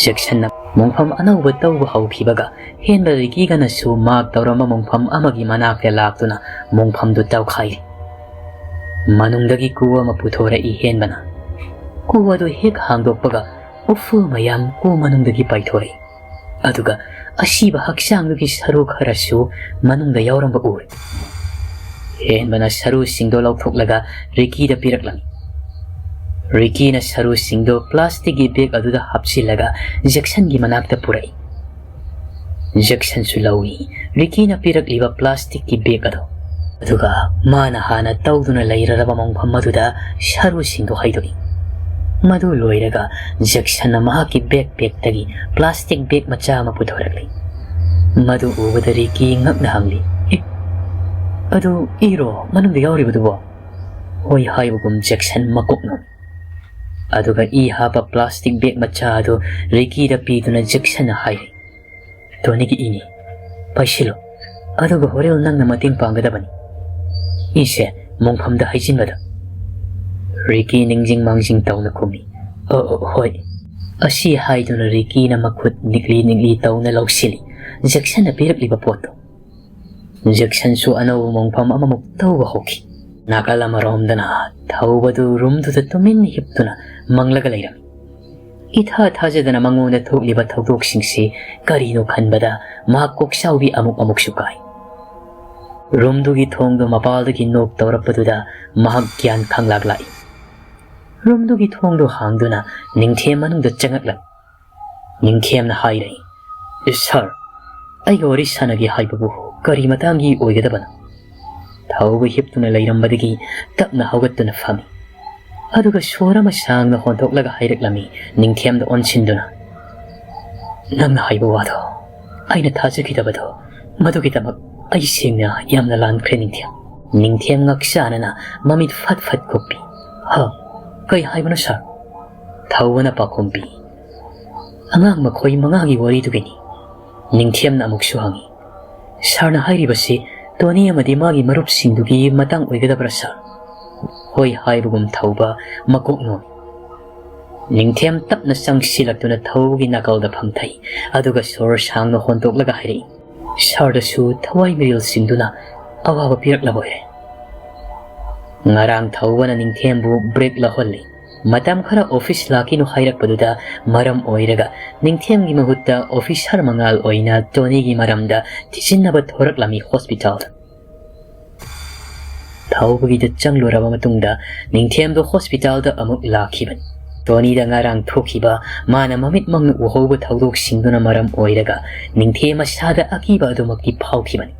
ꯖꯦꯛꯁꯟꯅ ꯃꯣꯡꯐꯝ ꯑꯅꯧꯕ ꯇꯧꯕ ꯍꯧꯈꯤꯕꯒ ꯍꯦꯟꯕ ꯔꯤꯀꯤꯒꯅꯁꯨ ꯃꯥꯛ ꯇꯧꯔꯝꯕ ꯃꯣꯡꯐꯝ ꯑꯃꯒꯤ ꯃꯅꯥꯛꯇ ꯂꯥꯛꯇꯨꯅ ꯃꯣꯡꯐꯝꯗꯨ ꯇꯧꯈꯥꯏꯔꯤ꯫ ꯃꯅꯨꯡꯗꯒꯤ ꯀꯨ ꯑꯃ ꯄꯨꯊꯣꯔꯛꯏ ꯍꯦꯟꯕꯅ꯫ ꯀꯨ ꯑꯗꯨ ꯍꯦꯛ ꯍꯥꯡꯗꯣꯛꯄꯒ ꯎꯐꯨꯜ ꯃꯌꯥꯝ ꯀꯨ ꯃꯅꯨꯡꯗꯒꯤ ꯄꯥꯏꯊꯣꯔꯛꯏ꯫ ꯑꯗꯨꯒ ꯑꯁꯤꯕ ꯍꯛꯆꯥꯡꯗꯨꯒꯤ ꯁꯔꯨ ꯈꯔꯁꯨ ꯃꯅꯨꯡꯗ ꯌꯥꯎꯔꯝꯕ ꯎꯔꯦ꯫ ꯍꯦꯟꯕꯅ ꯁꯔꯨꯁꯤꯡꯗꯣ ꯂꯧꯊꯣꯛꯂꯒ ꯔꯤꯀꯤꯗ ꯄꯤꯔꯛꯂꯝꯃꯤ꯫ ꯔꯤꯀꯤꯅ ꯁꯔꯨꯁꯤꯡꯗꯣ ꯄ꯭ꯂꯥꯁꯇꯤꯛꯀꯤ ꯕꯦꯒ ꯑꯗꯨꯗ ꯍꯥꯞꯆꯤꯜꯂꯒ ꯖꯦꯛꯁꯟꯒꯤ ꯃꯅꯥꯛꯇ ꯄꯨꯔꯛꯏ꯫ ꯖꯦꯛꯁꯟꯁꯨ ꯂꯧꯏ ꯔꯤꯀꯤꯅ ꯄꯤꯔꯛꯂꯤꯕ ꯄ꯭ꯂꯥꯁꯇꯤꯛꯀꯤ ꯕꯦꯒ ꯑꯗꯣ꯫ ꯑꯗꯨꯒ ꯃꯥꯅ ꯍꯥꯟꯅ ꯇꯧꯗꯨꯅ ꯂꯩꯔꯔꯕ ꯃꯣꯡꯐꯝ ꯑꯗꯨꯗ ꯁꯔꯨꯁꯤꯡꯗꯨ ꯍꯩꯗꯣꯛꯏ꯫ ꯃꯗꯨ ꯂꯣꯏꯔꯒ ꯖꯦꯛꯁꯟꯅ ꯃꯍꯥꯛꯀꯤ ꯕꯦꯛ ꯄꯦꯛꯇꯒꯤ ꯄ꯭ꯂꯥꯁꯇꯤꯛ ꯕꯦꯒ ꯃꯆꯥ ꯑꯃ ꯄꯨꯊꯣꯔꯛꯂꯤ꯫ ꯃꯗꯨ ꯎꯕꯗ ꯔꯤꯀꯤ ꯉꯛꯅ ꯍꯪꯂꯤ, "ꯑꯦ, ꯑꯗꯨ ꯏꯔꯣ ꯃꯅꯨꯡꯗ ꯌꯥꯎꯔꯤꯕꯗꯨꯕꯣ?" "ꯍꯣꯏ" ꯍꯥꯏꯕꯒꯨꯝ ꯖꯦꯛꯁꯟ ꯃꯀꯣꯛ ꯅꯣꯝꯃꯤ꯫ ꯑꯗꯨꯒ ꯏ ꯍꯥꯞꯄ ꯄ꯭ꯂꯥꯁꯇꯤꯛ ꯕꯦꯒ ꯃꯆꯥ ꯑꯗꯨ ꯔꯤꯀꯤꯗ ꯄꯤꯗꯨꯅ ꯖꯦꯛꯁꯟꯅ ꯍꯥꯏꯔꯤ, "ꯇꯣꯅꯤꯒꯤ ꯏꯅꯤ꯫ ꯄꯥꯏꯁꯤꯜꯂꯨ꯫ ꯑꯗꯨꯒ ꯍꯣꯔꯦꯟ ꯅꯪꯅ ꯃꯇꯦꯡ ꯄꯥꯡꯒꯗꯕꯅꯤ꯫ ꯏꯁꯦ ꯃꯣꯡꯐꯝꯗ ꯍꯩꯖꯤꯟꯕꯗ꯫" ꯔꯤꯀꯤ ꯅꯤꯡꯖꯤꯡ ꯃꯥꯡꯖꯤꯡ ꯇꯧꯅ ꯈꯨꯝꯃꯤ, "ꯑꯣ, ꯑꯣ, ꯍꯣꯏ꯫" ꯑꯁꯤ ꯍꯥꯏꯗꯨꯅ ꯔꯤꯀꯤꯅ ꯃꯈꯨꯠ ꯅꯤꯛꯂꯤ ꯅꯤꯛꯂꯤ ꯇꯧꯅ ꯂꯧꯁꯤꯜꯂꯤ ꯖꯦꯛꯁꯟꯅ ꯄꯤꯔꯛꯂꯤꯕ ꯄꯣꯠꯇꯨ꯫ ꯖꯦꯛꯁꯟꯁꯨ ꯑꯅꯧꯕ ꯃꯣꯡꯐꯝ ꯑꯃꯃꯨꯛ ꯇꯧꯕ ꯍꯧꯈꯤ꯫ ꯅꯥꯀꯜ ꯑꯃꯔꯣꯝꯗꯅ ꯊꯧꯕꯗꯨ ꯔꯨꯝꯗꯨꯗ ꯇꯨꯃꯤꯟ ꯍꯤꯞꯇꯨꯅ ꯃꯪꯂꯒ ꯂꯩꯔꯝꯃꯤ꯫ ꯏꯊꯥ ꯊꯥꯖꯗꯅ ꯃꯉꯣꯟꯗ ꯊꯣꯛꯂꯤꯕ ꯊꯧꯗꯣꯛꯁꯤꯡꯁꯤ ꯀꯔꯤꯅꯣ ꯈꯟꯕꯗ ꯃꯍꯥꯛ ꯀꯣꯛꯆꯥꯎꯕꯤ ꯑꯃꯨꯛ ꯑꯃꯨꯛꯁꯨ ꯀꯥꯏ꯫ ꯔꯨꯝꯗꯨꯒꯤ ꯊꯣꯡꯗꯣ ꯃꯄꯥꯜꯗꯒꯤ ꯅꯣꯛ ꯇꯧꯔꯛꯄꯗꯨꯗ ꯃꯍꯥꯛ ꯒ꯭ꯌꯥꯟ ꯈꯪꯂꯥꯛ ꯂꯥꯛꯏ꯫ ꯔꯨꯝꯗꯨꯒꯤ ꯊꯣꯡꯗꯣ ꯍꯥꯡꯗꯨꯅ ꯅꯤꯡꯊꯦꯝ ꯃꯅꯨꯡꯗ ꯆꯪꯉꯛꯂꯝꯃꯤ꯫ ꯅꯤꯡꯊꯦꯝꯅ ꯍꯥꯏꯔꯛꯏ, "ꯁꯥꯔ, ꯑꯩꯒ ꯋꯥꯔꯤ ꯁꯥꯟꯅꯒꯦ ꯍꯥꯏꯕꯕꯨ ꯀꯔꯤ ꯃꯇꯥꯡꯒꯤ ꯑꯣꯏꯒꯗꯕꯅꯣ?" ꯊꯧꯕ ꯍꯤꯞꯇꯨꯅ ꯂꯩꯔꯝꯕꯗꯒꯤ ꯇꯞꯅ ꯍꯧꯒꯠꯇꯨꯅ ꯐꯝꯃꯤ꯫ ꯑꯗꯨꯒ ꯁꯣꯔ ꯑꯃ ꯁꯥꯡꯅ ꯍꯣꯟꯗꯣꯛꯂꯒ ꯍꯥꯏꯔꯛꯂꯝꯃꯤ, ꯅꯤꯡꯊꯦꯝꯗ ꯑꯣꯟꯁꯤꯟꯗꯨꯅ, "ꯅꯪꯅ ꯍꯥꯏꯕ ꯋꯥꯗꯣ ꯑꯩꯅ ꯊꯥꯖꯈꯤꯗꯕꯗꯣ, ꯃꯗꯨꯒꯤꯗꯃꯛ ꯑꯩ ꯁꯦꯡꯅ ꯌꯥꯝꯅ ꯂꯥꯟꯈ꯭ꯔꯦ ꯅꯤꯡꯊꯦꯝ꯫" ꯅꯤꯡꯊꯦꯝ ꯉꯛꯆꯥꯅꯅ ꯃꯃꯤꯠ ꯐꯠ ꯐꯠ ꯀꯨꯞꯄꯤ꯫ "ꯍ? ꯀꯩ ꯍꯥꯏꯕꯅꯣ ꯁꯥꯔ?" ꯊꯧꯕꯅ ꯄꯥꯎꯈꯨꯝ ꯄꯤ꯫ "ꯑꯉꯥꯡ ꯃꯈꯣꯏ ꯃꯉꯥꯒꯤ ꯋꯥꯔꯤꯗꯨꯒꯤꯅꯤ?" ꯅꯤꯡꯊꯦꯝꯅ ꯑꯃꯨꯛꯁꯨ ꯍꯪꯉꯤ꯫ "ꯁꯥꯔꯅ ꯍꯥꯏꯔꯤꯕꯁꯤ ꯇꯣꯅꯤ ꯑꯃꯗꯤ ꯃꯥꯒꯤ ꯃꯔꯨꯞꯁꯤꯡꯗꯨꯒꯤ ꯃꯇꯥꯡ ꯑꯣꯏꯒꯗꯕ꯭ꯔꯥ ꯁꯥꯔ?" "ꯍꯣꯏ" ꯍꯥꯏꯕꯒꯨꯝ ꯊꯧꯕ ꯃꯀꯣꯛ ꯅꯣꯝꯃꯤ꯫ ꯅꯤꯡꯊꯦꯝ ꯇꯞꯅ ꯆꯪꯁꯤꯜꯂꯛꯇꯨꯅ ꯊꯧꯕꯒꯤ ꯅꯥꯀꯜꯗ ꯐꯝꯊꯩ, ꯑꯗꯨꯒ ꯁꯣꯔ ꯁꯥꯡꯅ ꯍꯣꯟꯗꯣꯛꯂꯒ ꯍꯥꯏꯔꯛꯏ, "ꯁꯥꯔꯗꯁꯨ ꯊꯋꯥꯏ ꯃꯤꯔꯤꯜꯁꯤꯡꯗꯨꯅ ꯑꯋꯥꯕ ꯄꯤꯔꯛꯂꯕ ꯑꯣꯏꯔꯦ꯫" ꯉꯔꯥꯡ ꯊꯧꯕꯅ ꯅꯤꯡꯊꯦꯝꯕꯨ ꯕ꯭ꯔꯦꯛ ꯂꯧꯍꯜꯂꯤ꯫ ꯃꯇꯝ ꯈꯔ ꯑꯣꯐꯤꯁ ꯂꯥꯛꯈꯤꯅꯨ ꯍꯥꯏꯔꯛꯄꯗꯨꯗ ꯃꯔꯝ ꯑꯣꯏꯔꯒ ꯅꯤꯡꯊꯦꯝꯒꯤ ꯃꯍꯨꯠꯇ ꯑꯣꯐꯤꯁꯔ ꯃꯉꯥꯜ ꯑꯣꯏꯅ ꯇꯣꯅꯤꯒꯤ ꯃꯔꯝꯗ ꯊꯤꯖꯤꯟꯅꯕ ꯊꯣꯔꯛꯂꯝꯃꯤ ꯍꯣꯁꯄꯤꯇꯥꯜꯗ꯫ ꯊꯧꯕꯒꯤꯗ ꯆꯪꯂꯨꯔꯕ ꯃꯇꯨꯡꯗ ꯅꯤꯡꯊꯦꯝꯗꯣ ꯍꯣꯁꯄꯤꯇꯥꯜꯗ ꯑꯃꯨꯛ ꯂꯥꯛꯈꯤꯕꯅꯤ꯫ ꯇꯣꯅꯤꯗ ꯉꯔꯥꯡ ꯊꯣꯛꯈꯤꯕ ꯃꯥꯅ ꯃꯃꯤꯠꯃꯛꯅ ꯎꯍꯧꯕ ꯊꯧꯗꯣꯛꯁꯤꯡꯗꯨꯅ ꯃꯔꯝ ꯑꯣꯏꯔꯒ ꯅꯤꯡꯊꯦꯝ ꯃꯁꯥꯗ ꯑꯀꯤꯕ ꯑꯗꯨꯃꯛꯇꯤ ꯐꯥꯎꯈꯤꯕꯅꯤ꯫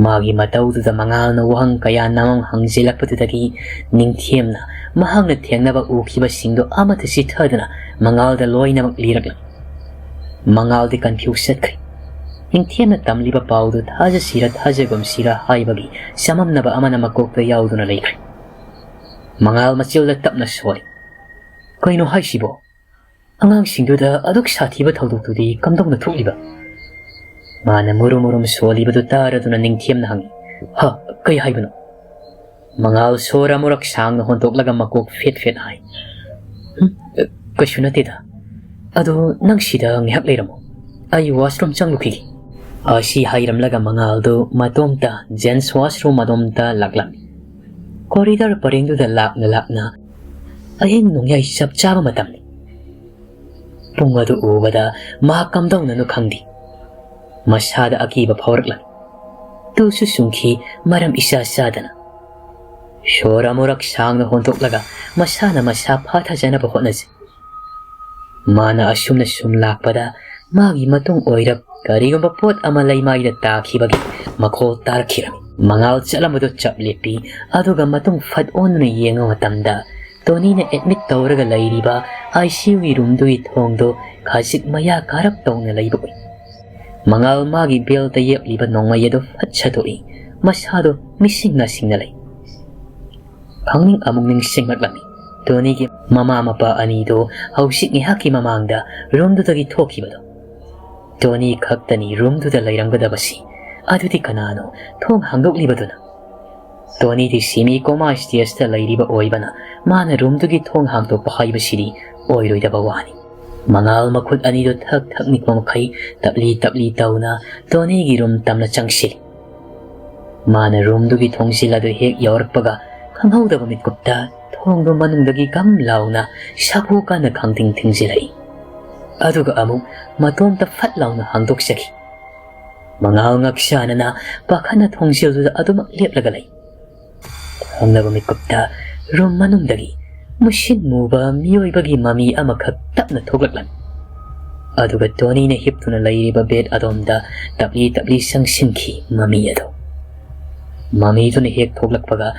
ꯃꯥꯒꯤ ꯃꯇꯧꯗꯨꯗ ꯃꯉꯥꯜꯅ ꯋꯥꯍꯪ ꯀꯌꯥ ꯅꯃꯝ ꯍꯪꯖꯤꯜꯂꯛꯄꯗꯨꯗꯒꯤ ꯅꯤꯡꯊꯦꯝꯅ ꯃꯍꯥꯛꯅ ꯊꯦꯡꯅꯕ ꯎꯈꯤꯕꯁꯤꯡꯗꯣ ꯑꯃꯠꯇ ꯆꯤꯊꯗꯨꯅ ꯃꯉꯥꯜꯗ ꯂꯣꯏꯅꯃꯛ ꯂꯤꯔꯛꯂꯝꯃꯤ꯫ ꯃꯉꯥꯜꯗꯤ ꯀꯟꯐ꯭ꯌꯨꯁ ꯆꯠꯈ꯭ꯔꯦ꯫ ꯅꯤꯡꯊꯦꯝꯅ ꯇꯝꯂꯤꯕ ꯄꯥꯎꯗꯨ ꯊꯥꯖꯁꯤꯔ ꯊꯥꯖꯒꯨꯝꯁꯤꯔ ꯍꯥꯏꯕꯒꯤ ꯆꯃꯝꯅꯕ ꯑꯃꯅ ꯃꯀꯣꯛꯇ ꯌꯥꯎꯗꯨꯅ ꯂꯩꯈ꯭ꯔꯦ꯫ ꯃꯉꯥꯜ ꯃꯆꯤꯜꯗ ꯇꯞꯅ ꯁꯣꯜꯂꯤ꯫ "ꯀꯩꯅꯣ ꯍꯥꯏꯁꯤꯕꯣ? ꯑꯉꯥꯡꯁꯤꯡꯗꯨꯗ ꯑꯗꯨꯛ ꯁꯥꯊꯤꯕ ꯊꯧꯗꯣꯛꯇꯨꯗꯤ ꯀꯝꯗꯧꯅ ꯊꯣꯛꯂꯤꯕ?" ꯃꯥꯅ ꯃꯨꯔꯨꯝ ꯃꯨꯔꯨꯝ ꯁꯣꯜꯂꯤꯕꯗꯨ ꯇꯥꯔꯗꯨꯅ ꯅꯤꯡꯊꯦꯝꯅ ꯍꯪꯉꯤ, "ꯍ? ꯀꯩ ꯍꯥꯏꯕꯅꯣ?" ꯃꯉꯥꯜ ꯁꯣꯔ ꯑꯃꯨꯔꯛ ꯁꯥꯡꯅ ꯍꯣꯟꯗꯣꯛꯂꯒ ꯃꯀꯣꯛ ꯐꯦꯠ ꯐꯦꯠ ꯍꯥꯏ꯫ "ꯍꯨꯝ, ꯀꯩꯁꯨ ꯅꯠꯇꯦꯗ꯫ ꯑꯗꯣ ꯅꯪ ꯁꯤꯗ ꯉꯥꯏꯍꯥꯛ ꯂꯩꯔꯝꯃꯣ꯫ ꯑꯩ ꯋꯥꯁꯔꯨꯝ ꯆꯪꯂꯨꯈꯤꯒꯦ꯫" ꯑꯁꯤ ꯍꯥꯏꯔꯝꯂꯒ ꯃꯉꯥꯜꯗꯨ ꯃꯇꯣꯝꯇ ꯖꯦꯟꯁ ꯋꯥꯁꯔꯨꯝ ꯑꯗꯣꯝꯇ ꯂꯥꯛꯂꯝꯃꯤ꯫ ꯀꯣꯔꯤꯗꯣꯔ ꯄꯔꯦꯡꯗꯨꯗ ꯂꯥꯛꯅ ꯂꯥꯛꯅ ꯑꯍꯤꯡ ꯅꯣꯡꯌꯥꯏ ꯆꯞ ꯆꯥꯕ ꯃꯇꯝꯅꯤ꯫ ꯄꯨꯡ ꯑꯗꯨ ꯎꯕꯗ ꯃꯍꯥꯛ ꯀꯝꯗꯧꯅꯅꯣ ꯈꯪꯗꯦ꯫ ꯃꯁꯥꯗ ꯑꯀꯤꯕ ꯐꯥꯎꯔꯛꯂꯝꯃꯤ꯫ ꯇꯨꯁꯨ ꯆꯨꯡꯈꯤ, ꯃꯔꯝ ꯏꯆꯥ ꯆꯥꯗꯅ꯫ ꯁꯣꯔ ꯑꯃꯨꯔꯛ ꯁꯥꯡꯅ ꯍꯣꯟꯗꯣꯛꯂꯒ ꯃꯁꯥꯅ ꯃꯁꯥ ꯐꯥꯊꯖꯅꯕ ꯍꯣꯠꯅꯖꯩ꯫ ꯃꯥꯅ ꯑꯁꯨꯝꯅ ꯁꯨꯝ ꯂꯥꯛꯄꯗ ꯃꯥꯒꯤ ꯃꯇꯨꯡ ꯑꯣꯏꯔꯞ ꯀꯔꯤꯒꯨꯝꯕ ꯄꯣꯠ ꯑꯃ ꯂꯩꯃꯥꯏꯗ ꯇꯥꯈꯤꯕꯒꯤ ꯃꯈꯣꯜ ꯇꯥꯔꯛꯈꯤꯔꯝꯃꯤ꯫ ꯃꯉꯥꯜ ꯆꯠꯂꯝꯕꯗꯨ ꯆꯞ ꯂꯦꯞꯄꯤ, ꯑꯗꯨꯒ ꯃꯇꯨꯡ ꯐꯠ ꯑꯣꯟꯗꯨꯅ ꯌꯦꯡꯕ ꯃꯇꯝꯗ ꯇꯣꯅꯤꯅ ꯑꯦꯗꯃꯤꯠ ꯇꯧꯔꯒ ꯂꯩꯔꯤꯕ ꯑꯥꯏ ꯁꯤ ꯌꯨꯒꯤ ꯔꯨꯝꯗꯨꯒꯤ ꯊꯣꯡꯗꯨ ꯈꯖꯤꯛ ꯃꯌꯥ ꯀꯥꯔꯞ ꯇꯧꯅ ꯂꯩꯕ ꯎꯏ꯫ ꯃꯉꯥꯜ ꯃꯥꯒꯤ ꯕꯦꯜꯗ ꯌꯦꯞꯂꯤꯕ ꯅꯣꯡꯃꯩ ꯑꯗꯨ ꯐꯠ ꯁꯠꯇꯣꯛꯏ꯫ ꯃꯁꯥꯗꯨ ꯃꯤꯁꯤꯡ ꯅꯥꯁꯤꯡꯅ ꯂꯩ꯫ ꯈꯪꯅꯤꯡ ꯑꯃꯨꯛ ꯅꯤꯡꯁꯤꯡꯂꯛꯂꯝꯃꯤ꯫ ꯇꯣꯅꯤꯒꯤ ꯃꯃꯥ ꯃꯄꯥ ꯑꯅꯤꯗꯨ ꯍꯧꯖꯤꯛ ꯉꯥꯏꯍꯥꯛꯀꯤ ꯃꯃꯥꯡꯗ ꯔꯨꯝꯗꯨꯗꯒꯤ ꯊꯣꯛꯈꯤꯕꯗꯣ꯫ ꯇꯣꯅꯤ ꯈꯛꯇꯅꯤ ꯔꯨꯝꯗꯨꯗ ꯂꯩꯔꯝꯒꯗꯕꯁꯤ꯫ ꯑꯗꯨꯗꯤ ꯀꯅꯥꯅꯣ ꯊꯣꯡ ꯍꯥꯡꯗꯣꯛꯂꯤꯕꯗꯨꯅ? ꯇꯣꯅꯤꯗꯤ ꯁꯤꯃꯤ ꯀꯣꯃꯥ ꯁ꯭ꯇꯦꯖꯇ ꯂꯩꯔꯤꯕ ꯑꯣꯏꯕꯅ ꯃꯥꯅ ꯔꯨꯝꯗꯨꯒꯤ ꯊꯣꯡ ꯍꯥꯡꯗꯣꯛꯄ ꯍꯥꯏꯕꯁꯤꯗꯤ ꯑꯣꯏꯔꯣꯏꯗꯕ ꯋꯥꯅꯤ꯫ ꯃꯉꯥꯜ ꯃꯈꯨꯠ ꯑꯅꯤꯗꯨ ꯊꯛ ꯊꯛ ꯅꯤꯛꯄ ꯃꯈꯩ ꯇꯞꯂꯤ ꯇꯞꯂꯤ ꯇꯧꯅ ꯇꯣꯅꯤꯒꯤ ꯔꯨꯝ ꯇꯝꯅ ꯆꯪꯁꯤꯜꯂꯤ꯫ ꯃꯥꯅ ꯔꯨꯝꯗꯨꯒꯤ ꯊꯣꯡꯖꯤꯜ ꯑꯗꯨ ꯍꯦꯛ ꯌꯧꯔꯛꯄꯒ ꯈꯪꯍꯧꯗꯕ ꯃꯤꯠꯀꯨꯞꯇ ꯊꯣꯡꯗꯨ ꯃꯅꯨꯡꯗꯒꯤ ꯒꯝ ꯂꯥꯎꯅ ꯁꯥꯐꯨ ꯀꯟꯅ ꯈꯪꯊꯤꯡ ꯊꯤꯡꯖꯤꯜꯂꯛꯏ꯫ ꯑꯗꯨꯒ ꯑꯃꯨꯛ ꯃꯇꯣꯝꯇ ꯐꯠ ꯂꯥꯎꯅ ꯍꯥꯡꯗꯣꯛꯆꯈꯤ꯫ ꯃꯉꯥꯜ ꯉꯛꯁꯥꯅꯅ ꯄꯥꯈꯠꯅ ꯊꯣꯡꯖꯤꯜꯗꯨꯗ ꯑꯗꯨꯃꯛ ꯂꯦꯞꯂꯒ ꯂꯩ꯫ ꯈꯪꯅꯕ ꯃꯤꯀꯨꯞꯇ ꯔꯨꯝ ꯃꯅꯨꯡꯗꯒꯤ ꯃꯨꯁꯤꯟ ꯃꯨꯕ ꯃꯤꯑꯣꯏꯕꯒꯤ ꯃꯃꯤ ꯑꯃꯈꯛ ꯇꯞꯅ ꯊꯣꯛꯂꯛꯂꯝꯃꯤ꯫ ꯑꯗꯨꯒ ꯇꯣꯅꯤꯅ ꯍꯤꯞꯇꯨꯅ ꯂꯩꯔꯤꯕ ꯕꯦꯗ ꯑꯗꯣꯝꯗ ꯇꯞꯂꯤ ꯇꯞꯂꯤ ꯆꯪꯁꯤꯟꯈꯤ ꯃꯃꯤ ꯑꯗꯨ꯫ ꯃꯃꯤꯗꯨꯅ ꯍꯦꯛ ꯊꯣꯛꯂꯛꯄꯒ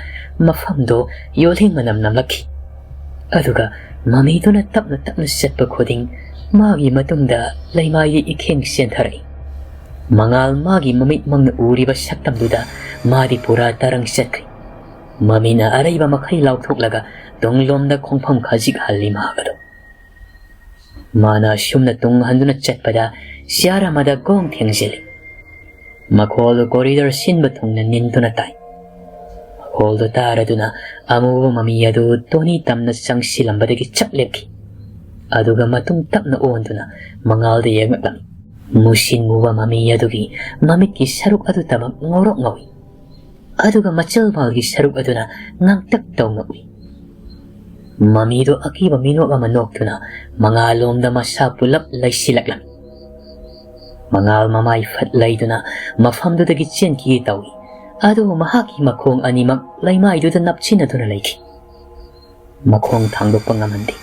ꯃꯐꯝꯗꯣ ꯌꯣꯜꯍꯤꯡ ꯃꯅꯝ ꯅꯝꯂꯛꯈꯤ꯫ ꯑꯗꯨꯒ ꯃꯃꯤꯗꯨꯅ ꯇꯞꯅ ꯇꯞꯅ ꯆꯠꯄ ꯈꯨꯗꯤꯡ ꯃꯥꯒꯤ ꯃꯇꯨꯡꯗ ꯂꯩꯃꯥꯏꯒꯤ ꯏꯈꯦꯡ ꯆꯦꯟꯊꯔꯛꯏ꯫ ꯃꯉꯥꯜ ꯃꯥꯒꯤ ꯃꯃꯤꯠꯃꯛꯅ ꯎꯔꯤꯕ ꯁꯛꯇꯝꯗꯨꯗ ꯃꯥꯗꯤ ꯄꯨꯔꯥ ꯇꯔꯪ ꯆꯠꯈ꯭ꯔꯦ꯫ ꯃꯃꯤꯅ ꯑꯔꯩꯕ ꯃꯈꯩ ꯂꯥꯎꯊꯣꯛꯂꯒ ꯇꯨꯡꯂꯣꯝꯗ ꯈꯣꯡꯐꯝ ꯈꯖꯤꯛ ꯍꯜꯂꯤ ꯃꯍꯥꯛ ꯑꯗꯨ꯫ ꯃꯥꯅ ꯑꯁꯨꯝꯅ ꯇꯨꯡ ꯍꯟꯗꯨꯅ ꯆꯠꯄꯗ ꯆꯤꯌꯥꯔ ꯑꯃꯗ ꯒꯣꯡ ꯊꯦꯡꯖꯤꯜꯂꯤ꯫ ꯃꯈꯣꯜꯗꯨ ꯀꯣꯔꯤꯗꯣꯔ ꯁꯤꯟꯕ ꯊꯨꯡꯅ ꯅꯤꯟꯗꯨꯅ ꯇꯥꯏ꯫ ꯃꯈꯣꯜꯗꯨ ꯇꯥꯔꯗꯨꯅ ꯑꯃꯨꯕ ꯃꯃꯤ ꯑꯗꯨ ꯇꯣꯅꯤ ꯇꯝꯅ ꯆꯪꯁꯤꯜꯂꯝꯕꯗꯒꯤ ꯆꯞ ꯂꯦꯞꯈꯤ꯫ ꯑꯗꯨꯒ ꯃꯇꯨꯡ ꯇꯞꯅ ꯑꯣꯟꯗꯨꯅ ꯃꯉꯥꯜꯗ ꯌꯦꯡꯂꯛꯂꯝꯃꯤ꯫ ꯃꯨꯁꯤꯟ ꯃꯨꯕ ꯃꯃꯤ ꯑꯗꯨꯒꯤ ꯃꯃꯤꯠꯀꯤ ꯁꯔꯨꯛ ꯑꯗꯨꯇꯃꯛ ꯉꯧꯔꯣꯛ ꯉꯧꯏ꯫ ꯑꯗꯨꯒ ꯃꯆꯜ ꯃꯥꯜꯒꯤ ꯁꯔꯨꯛ ꯑꯗꯨꯅ ꯉꯥꯡꯇꯛ ꯇꯧꯅ ꯎꯏ꯫ ꯃꯃꯤꯗꯨ ꯑꯀꯤꯕ ꯃꯤꯅꯣꯛ ꯑꯃ ꯅꯣꯛꯇꯨꯅ ꯃꯉꯥꯜꯂꯣꯝꯗ ꯃꯁꯥ ꯄꯨꯂꯞ ꯂꯩꯁꯤꯜꯂꯛꯂꯝꯃꯤ꯫ ꯃꯉꯥꯜ ꯃꯃꯥꯏ ꯐꯠ ꯂꯩꯗꯨꯅ ꯃꯐꯝꯗꯨꯗꯒꯤ ꯆꯦꯟꯈꯤꯒꯦ ꯇꯧꯏ꯫ ꯑꯗꯨꯕꯨ ꯃꯍꯥꯛꯀꯤ ꯃꯈꯣꯡ ꯑꯅꯤꯃꯛ ꯂꯩꯃꯥꯏꯗꯨꯗ ꯅꯞꯁꯤꯟꯅꯗꯨꯅ ꯂꯩꯈꯤ꯫ ꯃꯈꯣꯡ ꯊꯥꯡꯗꯣꯛꯄ ꯉꯝꯍꯟꯗꯦ꯫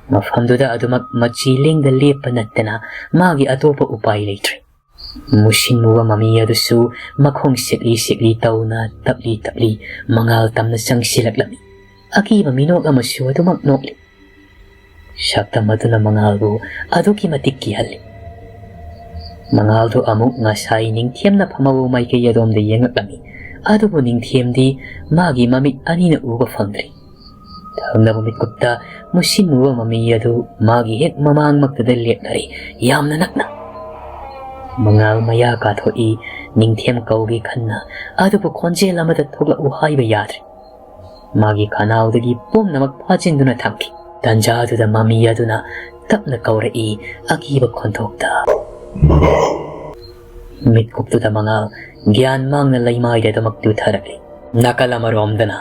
ꯃꯐꯝꯗꯨꯗ ꯑꯗꯨꯃꯛ ꯃꯆꯤ ꯂꯦꯡꯗ ꯂꯦꯞꯄ ꯅꯠꯇꯅ ꯃꯥꯒꯤ ꯑꯇꯣꯞꯄ ꯎꯄꯥꯏ ꯂꯩꯇ꯭ꯔꯦ꯫ ꯃꯨꯁꯤꯟ ꯃꯨꯕ ꯃꯃꯤ ꯑꯗꯨꯁꯨ ꯃꯈꯣꯡ ꯁꯦꯛꯂꯤ ꯁꯦꯛꯂꯤ ꯇꯧꯅ ꯇꯞꯂꯤ ꯇꯞꯂꯤ ꯃꯉꯥꯜ ꯇꯝꯅ ꯆꯪꯁꯤꯜꯂꯛꯂꯝꯃꯤ꯫ ꯑꯀꯤꯕ ꯃꯤꯅꯣꯛ ꯑꯃꯁꯨ ꯑꯗꯨꯃꯛ ꯅꯣꯛꯂꯤ꯫ ꯁꯛꯇꯝ ꯑꯗꯨꯅ ꯃꯉꯥꯜꯕꯨ ꯑꯗꯨꯛꯀꯤ ꯃꯇꯤꯛ ꯀꯤꯍꯜꯂꯤ꯫ ꯃꯉꯥꯜꯗꯨ ꯑꯃꯨꯛ ꯉꯁꯥꯏ ꯅꯤꯡꯊꯦꯝꯅ ꯐꯝꯍꯧꯕ ꯃꯥꯏꯀꯩ ꯑꯗꯣꯝꯗ ꯌꯦꯡꯂꯛꯂꯝꯃꯤ꯫ ꯑꯗꯨꯕꯨ ꯅꯤꯡꯊꯦꯝꯗꯤ ꯃꯥꯒꯤ ꯃꯃꯤꯠ ꯑꯅꯤꯅ ꯎꯕ ꯐꯪꯗ꯭ꯔꯤ꯫ ꯊꯪꯅꯕ ꯃꯤꯠꯀꯨꯞꯇ ꯃꯨꯁꯤꯟ ꯃꯨꯕ ꯃꯃꯤ ꯑꯗꯨ ꯃꯥꯒꯤ ꯍꯦꯛ ꯃꯃꯥꯡꯃꯛꯇꯗ ꯂꯦꯞꯅꯔꯤ, ꯌꯥꯝꯅ ꯅꯛꯅ꯫ ꯃꯉꯥꯜ ꯃꯌꯥ ꯀꯥꯊꯣꯛꯏ, ꯅꯤꯡꯊꯦꯝ ꯀꯧꯒꯦ ꯈꯟꯅ, ꯑꯗꯨꯕꯨ ꯈꯣꯟꯖꯦꯜ ꯑꯃꯗ ꯊꯣꯛꯂꯛꯎ ꯍꯥꯏꯕ ꯌꯥꯗ꯭ꯔꯦ꯫ ꯃꯥꯒꯤ ꯈꯅꯥꯎꯗꯒꯤ ꯄꯨꯝꯅꯃꯛ ꯐꯥꯖꯤꯟꯗꯨꯅ ꯊꯝꯈꯤ꯫ ꯇꯟꯖꯥꯗꯨꯗ ꯃꯃꯤ ꯑꯗꯨꯅ ꯇꯞꯅ ꯀꯧꯔꯛꯏ, ꯑꯀꯤꯕ ꯈꯣꯟꯊꯣꯛꯇ꯫ ꯃꯤꯠꯀꯨꯞꯇꯨꯗ ꯃꯉꯥꯜ ꯒ꯭ꯌꯥꯟ ꯃꯥꯡꯅ ꯂꯩꯃꯥꯏꯗ ꯑꯗꯨꯃꯛ ꯇꯨꯊꯔꯛꯂꯤ꯫ ꯅꯥꯀꯜ ꯑꯃꯔꯣꯝꯗꯅ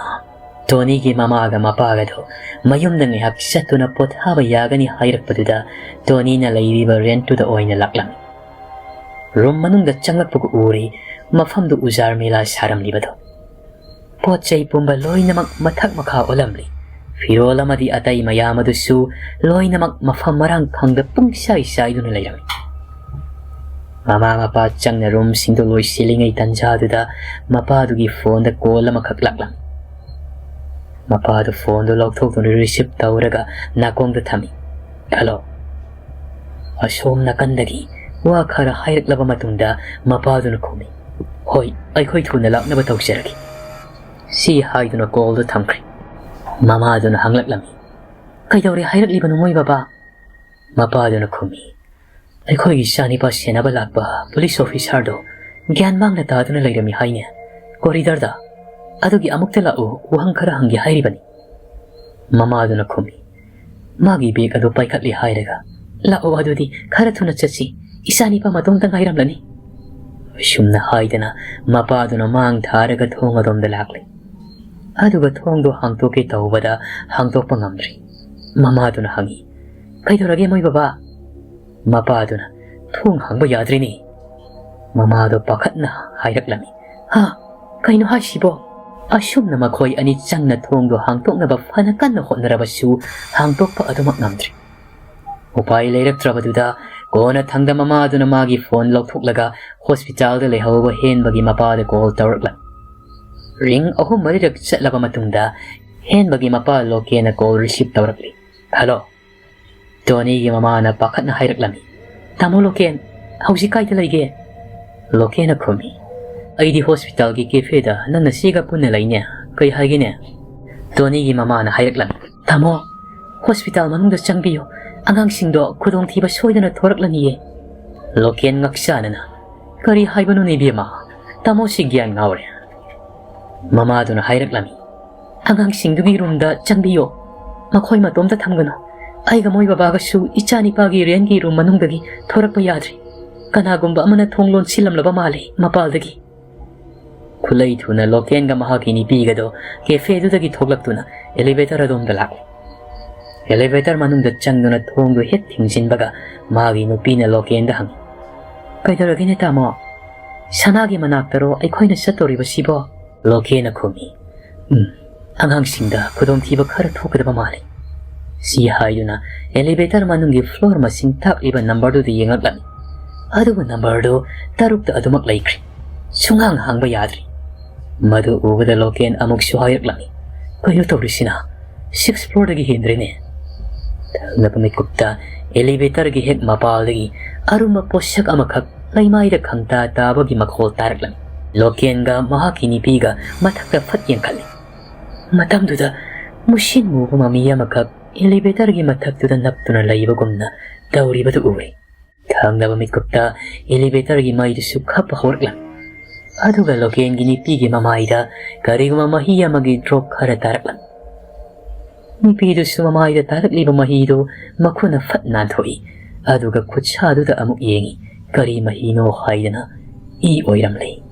ꯇꯣꯅꯤꯒꯤ ꯃꯃꯥꯒ ꯃꯄꯥꯒꯗꯣ ꯃꯌꯨꯝꯗ ꯉꯥꯏꯍꯥꯛ ꯆꯠꯇꯨꯅ ꯄꯣꯊꯥꯕ ꯌꯥꯒꯅꯤ ꯍꯥꯏꯔꯛꯄꯗꯨꯗ ꯇꯣꯅꯤꯅ ꯂꯩꯔꯤꯕ ꯔꯦꯟꯠꯇꯨꯗ ꯑꯣꯏꯅ ꯂꯥꯛꯂꯝꯃꯤ꯫ ꯔꯨꯝ ꯃꯅꯨꯡꯗ ꯆꯪꯂꯛꯄꯒ ꯎꯔꯤ ꯃꯐꯝꯗꯨ ꯎꯖꯥꯔ ꯃꯦꯂꯥ ꯁꯥꯔꯝꯂꯤꯕꯗꯣ꯫ ꯄꯣꯠ ꯆꯩ ꯄꯨꯝꯕ ꯂꯣꯏꯅꯃꯛ ꯃꯊꯛ ꯃꯈꯥ ꯑꯣꯜꯂꯝꯂꯤ꯫ ꯐꯤꯔꯣꯜ ꯑꯃꯗꯤ ꯑꯇꯩ ꯃꯌꯥꯝ ꯑꯗꯨꯁꯨ ꯂꯣꯏꯅꯃꯛ ꯃꯐꯝ ꯃꯔꯥꯡ ꯈꯪꯗ ꯄꯨꯡꯆꯥꯏ ꯆꯥꯏꯗꯨꯅ ꯂꯩꯔꯝꯃꯤ꯫ ꯃꯃꯥ ꯃꯄꯥ ꯆꯪꯅ ꯔꯨꯝꯁꯤꯡꯗꯨ ꯂꯣꯏꯁꯤꯜꯂꯤꯉꯩ ꯇꯟꯖꯥꯗꯨꯗ ꯃꯄꯥꯗꯨꯒꯤ ꯐꯣꯟꯗ ꯀꯣꯜ ꯑꯃꯈꯛ ꯂꯥꯛꯂꯝꯃꯤ꯫ ꯃꯄꯥꯗꯨ ꯐꯣꯟꯗꯨ ꯂꯧꯊꯣꯛꯇꯨꯅ ꯔꯤꯁꯤꯞ ꯇꯧꯔꯒ ꯅꯥꯀꯣꯡꯗ ꯊꯝꯃꯤ꯫ "ꯍꯜꯂꯣ?" ꯑꯁꯣꯝ ꯅꯥꯀꯟꯗꯒꯤ ꯋꯥ ꯈꯔ ꯍꯥꯏꯔꯛꯂꯕ ꯃꯇꯨꯡꯗ ꯃꯄꯥꯗꯨꯅ ꯈꯨꯝꯃꯤ, "ꯍꯣꯏ, ꯑꯩꯈꯣꯏ ꯊꯨꯅ ꯂꯥꯛꯅꯕ ꯇꯧꯖꯔꯒꯦ"꯫ ꯁꯤ ꯍꯥꯏꯗꯨꯅ ꯀꯣꯜꯗꯨ ꯊꯝꯈ꯭ꯔꯦ꯫ ꯃꯃꯥꯗꯨꯅ ꯍꯪꯂꯛꯂꯝꯃꯤ, "ꯀꯩꯗꯧꯔꯦ ꯍꯥꯏꯔꯛꯂꯤꯕꯅꯣ ꯃꯣꯏ ꯕꯕꯥ?" ꯃꯄꯥꯗꯨꯅ ꯈꯨꯝꯃꯤ, "ꯑꯩꯈꯣꯏꯒꯤ ꯏꯆꯥꯅꯤꯄꯥ ꯁꯦꯟꯅꯕ ꯂꯥꯛꯄ ꯄꯨꯂꯤꯁ ꯑꯣꯐꯤꯁꯥꯔꯗꯣ ꯒ꯭ꯌꯥꯟ ꯃꯥꯡꯅ ꯇꯥꯗꯨꯅ ꯂꯩꯔꯝꯃꯤ ꯍꯥꯏꯅꯦ꯫ ꯀꯣꯔꯤꯗꯔꯗ꯫ ꯑꯗꯨꯒꯤ ꯑꯃꯨꯛꯇ ꯂꯥꯛꯎ, ꯋꯥꯍꯪ ꯈꯔ ꯍꯪꯒꯦ ꯍꯥꯏꯔꯤꯕꯅꯤ"꯫ ꯃꯃꯥꯗꯨꯅ ꯈꯨꯝꯃꯤ, "ꯃꯥꯒꯤ ꯕꯦꯒ ꯑꯗꯨ ꯄꯥꯏꯈꯠꯂꯤ ꯍꯥꯏꯔꯒ꯫ ꯂꯥꯛꯑꯣ ꯑꯗꯨꯗꯤ, ꯈꯔ ꯊꯨꯅ ꯆꯠꯁꯤ, ꯏꯆꯥꯅꯤꯄꯥ ꯃꯇꯣꯝꯇ ꯉꯥꯏꯔꯝꯂꯅꯤ"꯫ ꯑꯁꯨꯝꯅ ꯍꯥꯏꯗꯅ ꯃꯄꯥꯗꯨꯅ ꯃꯥꯡ ꯊꯥꯔꯒ ꯊꯣꯡ ꯑꯗꯣꯝꯗ ꯂꯥꯛꯂꯦ꯫ ꯑꯗꯨꯒ ꯊꯣꯡꯗꯣ ꯍꯥꯡꯇꯣꯛꯀꯦ ꯇꯧꯕꯗ ꯍꯥꯡꯇꯣꯛꯄ ꯉꯝꯗ꯭ꯔꯤ꯫ ꯃꯃꯥꯗꯨꯅ ꯍꯪꯉꯤ, "ꯀꯩꯗꯧꯔꯒꯦ ꯃꯣꯏ ꯕꯕꯥ?" ꯃꯄꯥꯗꯨꯅ, "ꯊꯣꯡ ꯍꯥꯡꯕ ꯌꯥꯗ꯭ꯔꯦꯅꯦ," ꯃꯃꯥꯗꯣ ꯄꯥꯈꯠꯅ ꯍꯥꯏꯔꯛꯂꯝꯃꯤ꯫ "ꯍꯥ? ꯀꯩꯅꯣ ꯍꯥꯏꯁꯤꯕꯣ?" ꯑꯁꯨꯝꯅ ꯃꯈꯣꯏ ꯑꯅꯤ ꯆꯪꯅ ꯊꯣꯡꯗꯣ ꯍꯥꯡꯇꯣꯛꯅꯕ ꯐꯅ ꯀꯟꯅ ꯍꯣꯠꯅꯔꯕꯁꯨ ꯍꯥꯡꯗꯣꯛꯄ ꯑꯗꯨꯃꯛ ꯉꯝꯗ꯭ꯔꯦ꯫ ꯎꯄꯥꯏ ꯂꯩꯔꯛꯇ꯭ꯔꯕꯗꯨꯗ ꯀꯣꯟꯅꯊꯪꯗ ꯃꯃꯥꯗꯨꯅ ꯃꯥꯒꯤ ꯐꯣꯟ ꯂꯧꯊꯣꯛꯂꯒ ꯍꯣꯁꯄꯤꯇꯥꯜꯗ ꯂꯩꯍꯧꯕ ꯍꯦꯟꯕꯒꯤ ꯃꯄꯥꯗ ꯀꯣꯜ ꯇꯧꯔꯛꯂꯝꯃꯤ꯫ ꯔꯤꯡ ꯑꯍꯨꯝ ꯃꯔꯤꯔꯛ ꯆꯠꯂꯕ ꯃꯇꯨꯡꯗ ꯍꯦꯟꯕꯒꯤ ꯃꯄꯥ ꯂꯣꯀꯦꯟꯅ ꯀꯣꯜ ꯔꯤꯁꯤꯞ ꯇꯧꯔꯛꯂꯤ꯫ "ꯍꯜꯂꯣ?" ꯇꯣꯅꯤꯒꯤ ꯃꯃꯥꯅ ꯄꯥꯈꯠꯅ ꯍꯥꯏꯔꯛꯂꯝꯃꯤ꯫ "ꯇꯥꯃꯣ ꯂꯣꯀꯦꯟ, ꯍꯧꯖꯤꯛ ꯀꯥꯏꯗ ꯂꯩꯒꯦ?" ꯂꯣꯀꯦꯟꯅ ꯈꯨꯝꯃꯤ꯫ "ꯑꯩꯗꯤ ꯍꯣꯁꯄꯤꯇꯥꯜꯒꯤ ꯀꯦꯐꯦꯗ ꯅꯪ ꯅꯆꯦꯒ ꯄꯨꯟꯅ ꯂꯩꯅꯦ꯫ ꯀꯩ ꯍꯥꯏꯒꯦꯅꯦ?" ꯇꯣꯅꯤꯒꯤ ꯃꯃꯥꯅ ꯍꯥꯏꯔꯛꯂꯝꯃꯤ꯫ "ꯇꯥꯃꯣ, ꯍꯣꯁꯄꯤꯇꯥꯜ ꯃꯅꯨꯡꯗ ꯆꯪꯕꯤꯌꯨ꯫ ꯑꯉꯥꯡꯁꯤꯡꯗꯣ ꯈꯨꯗꯣꯡꯊꯤꯕ ꯁꯣꯏꯗꯅ ꯊꯣꯔꯛꯂꯅꯤꯌꯦ꯫" ꯂꯣꯀꯦꯟ ꯉꯛꯆꯥꯅꯅ, "ꯀꯔꯤ ꯍꯥꯏꯕꯅꯣꯅꯦ ꯏꯕꯦꯝꯃ? ꯇꯥꯃꯣꯁꯤ ꯒ꯭ꯌꯥꯟ ꯉꯥꯎꯔꯦ꯫" ꯃꯃꯥꯗꯨꯅ ꯍꯥꯏꯔꯛꯂꯝꯃꯤ꯫ "ꯑꯉꯥꯡꯁꯤꯡꯗꯨꯒꯤ ꯔꯨꯝꯗ ꯆꯪꯕꯤꯌꯣ꯫ ꯃꯈꯣꯏ ꯃꯇꯣꯝꯇ ꯊꯝꯒꯅꯨ꯫ ꯑꯩꯒ ꯃꯣꯏ ꯕꯕꯥꯒꯁꯨ ꯏꯆꯥꯅꯤꯄꯥꯒꯤ ꯔꯦꯟꯒꯤ ꯔꯨꯝ ꯃꯅꯨꯡꯗꯒꯤ ꯊꯣꯔꯛꯄ ꯌꯥꯗ꯭ꯔꯤ꯫ ꯀꯅꯥꯒꯨꯝꯕ ꯑꯃꯅ ꯊꯣꯡ ꯂꯣꯟꯁꯤꯜꯂꯝꯂꯕ ꯃꯥꯜꯂꯤ ꯃꯄꯥꯜꯗꯒꯤ꯫" ꯈꯨꯠꯂꯩ ꯊꯨꯅ ꯂꯣꯀꯦꯟꯒ ꯃꯍꯥꯛꯀꯤ ꯅꯨꯄꯤꯒꯗꯣ ꯀꯦꯐꯦꯗꯨꯗꯒꯤ ꯊꯣꯛꯂꯛꯇꯨꯅ ꯑꯦꯂꯤꯚꯦꯇꯔ ꯑꯗꯣꯝꯗ ꯂꯥꯛꯂꯦ꯫ ꯑꯦꯂꯤꯚꯦꯇꯔ ꯃꯅꯨꯡꯗ ꯆꯪꯗꯨꯅ ꯊꯣꯡꯗꯨ ꯍꯦꯛ ꯊꯤꯡꯖꯤꯟꯕꯒ ꯃꯥꯒꯤ ꯅꯨꯄꯤꯅ ꯂꯣꯀꯦꯟꯗ ꯍꯪꯉꯤ, "ꯀꯩꯗꯧꯔꯒꯦꯅꯦ ꯇꯥꯃꯣ? ꯁꯅꯥꯒꯤ ꯃꯅꯥꯛꯇꯔꯣ ꯑꯩꯈꯣꯏꯅ ꯆꯠꯇꯧꯔꯤꯕꯁꯤꯕꯣ?" ꯂꯣꯀꯦꯟꯅ ꯈꯨꯝꯃꯤ, "ꯎꯝ, ꯑꯉꯥꯡꯁꯤꯡꯗ ꯈꯨꯗꯣꯡꯊꯤꯕ ꯈꯔ ꯊꯣꯛꯀꯗꯕ ꯃꯥꯜꯂꯤ꯫" ꯁꯤ ꯍꯥꯏꯗꯨꯅ ꯑꯦꯂꯤꯚꯦꯇꯔ ꯃꯅꯨꯡꯒꯤ ꯐ꯭ꯂꯣꯔ ꯃꯁꯤꯡ ꯇꯥꯛꯂꯤꯕ ꯅꯝꯕꯔꯗꯨꯗ ꯌꯦꯡꯂꯛꯂꯝꯃꯤ꯫ ꯑꯗꯨꯕꯨ ꯅꯝꯕꯔꯗꯨ ꯇꯔꯨꯛꯇ ꯑꯗꯨꯃꯛ ꯂꯩꯈ꯭ꯔꯦ꯫ ꯁꯨꯡꯍꯥꯡ ꯍꯥꯡꯕ ꯌꯥꯗ꯭ꯔꯤ꯫ ꯃꯗꯨ ꯎꯕꯗ ꯂꯣꯀꯦꯟ ꯑꯃꯨꯛꯁꯨ ꯍꯥꯏꯔꯛꯂꯝꯃꯤ, "ꯀꯩꯅꯣ ꯇꯧꯔꯤꯁꯤꯅ? ꯁꯤꯛꯁ ꯐ꯭ꯂꯣꯔꯗꯒꯤ ꯍꯦꯟꯗ꯭ꯔꯦꯅꯦ꯫" ꯊꯪꯅꯕ ꯃꯤꯀꯨꯞꯇ ꯑꯦꯂꯤꯚꯦꯇꯔꯒꯤ ꯍꯦꯛ ꯃꯄꯥꯜꯗꯒꯤ ꯑꯔꯨꯝꯕ ꯄꯣꯠꯁꯛ ꯑꯃꯈꯛ ꯂꯩꯃꯥꯏꯗ ꯈꯪꯇꯥ ꯇꯥꯕꯒꯤ ꯃꯈꯣꯜ ꯇꯥꯔꯛꯂꯝꯃꯤ꯫ ꯂꯣꯀꯦꯟꯒ ꯃꯍꯥꯛꯀꯤ ꯅꯨꯄꯤꯒ ꯃꯊꯛꯇ ꯐꯠ ꯌꯦꯡꯈꯠꯂꯤ꯫ ꯃꯇꯝꯗꯨꯗ ꯃꯨꯁꯤꯟ ꯃꯨꯕ ꯃꯃꯤ ꯑꯃꯈꯛ ꯑꯦꯂꯤꯚꯦꯇꯔꯒꯤ ꯃꯊꯛꯇꯨꯗ ꯅꯞꯇꯨꯅ ꯂꯩꯕꯒꯨꯝꯅ ꯇꯧꯔꯤꯕꯗꯨ ꯎꯔꯦ꯫ ꯊꯪꯅꯕ ꯃꯤꯀꯨꯞꯇ ꯑꯦꯂꯤꯚꯦꯇꯔꯒꯤ ꯃꯩꯗꯨꯁꯨ ꯈꯞꯄ ꯍꯧꯔꯛꯂꯝꯃꯤ꯫ ꯑꯗꯨꯒ ꯂꯣꯀꯦꯟꯒꯤ ꯅꯨꯄꯤꯒꯤ ꯃꯃꯥꯏꯗ ꯀꯔꯤꯒꯨꯝꯕ ꯃꯍꯤ ꯑꯃꯒꯤ ꯗ꯭ꯔꯣꯞ ꯈꯔ ꯇꯥꯔꯛꯂꯝꯃꯤ꯫ ꯅꯨꯄꯤꯗꯨꯁꯨ ꯃꯃꯥꯏꯗ ꯇꯥꯔꯛꯂꯤꯕ ꯃꯍꯤꯗꯨ ꯃꯈꯨꯠꯅ ꯐꯠ ꯅꯥꯟꯊꯣꯛꯏ꯫ ꯑꯗꯨꯒ ꯈꯨꯠꯁꯥꯗꯨꯗ ꯑꯃꯨꯛ ꯌꯦꯡꯏ, ꯀꯔꯤ ꯃꯍꯤꯅꯣ ꯍꯥꯏꯗꯅ꯫ ꯏ ꯑꯣꯏꯔꯝꯂꯦ꯫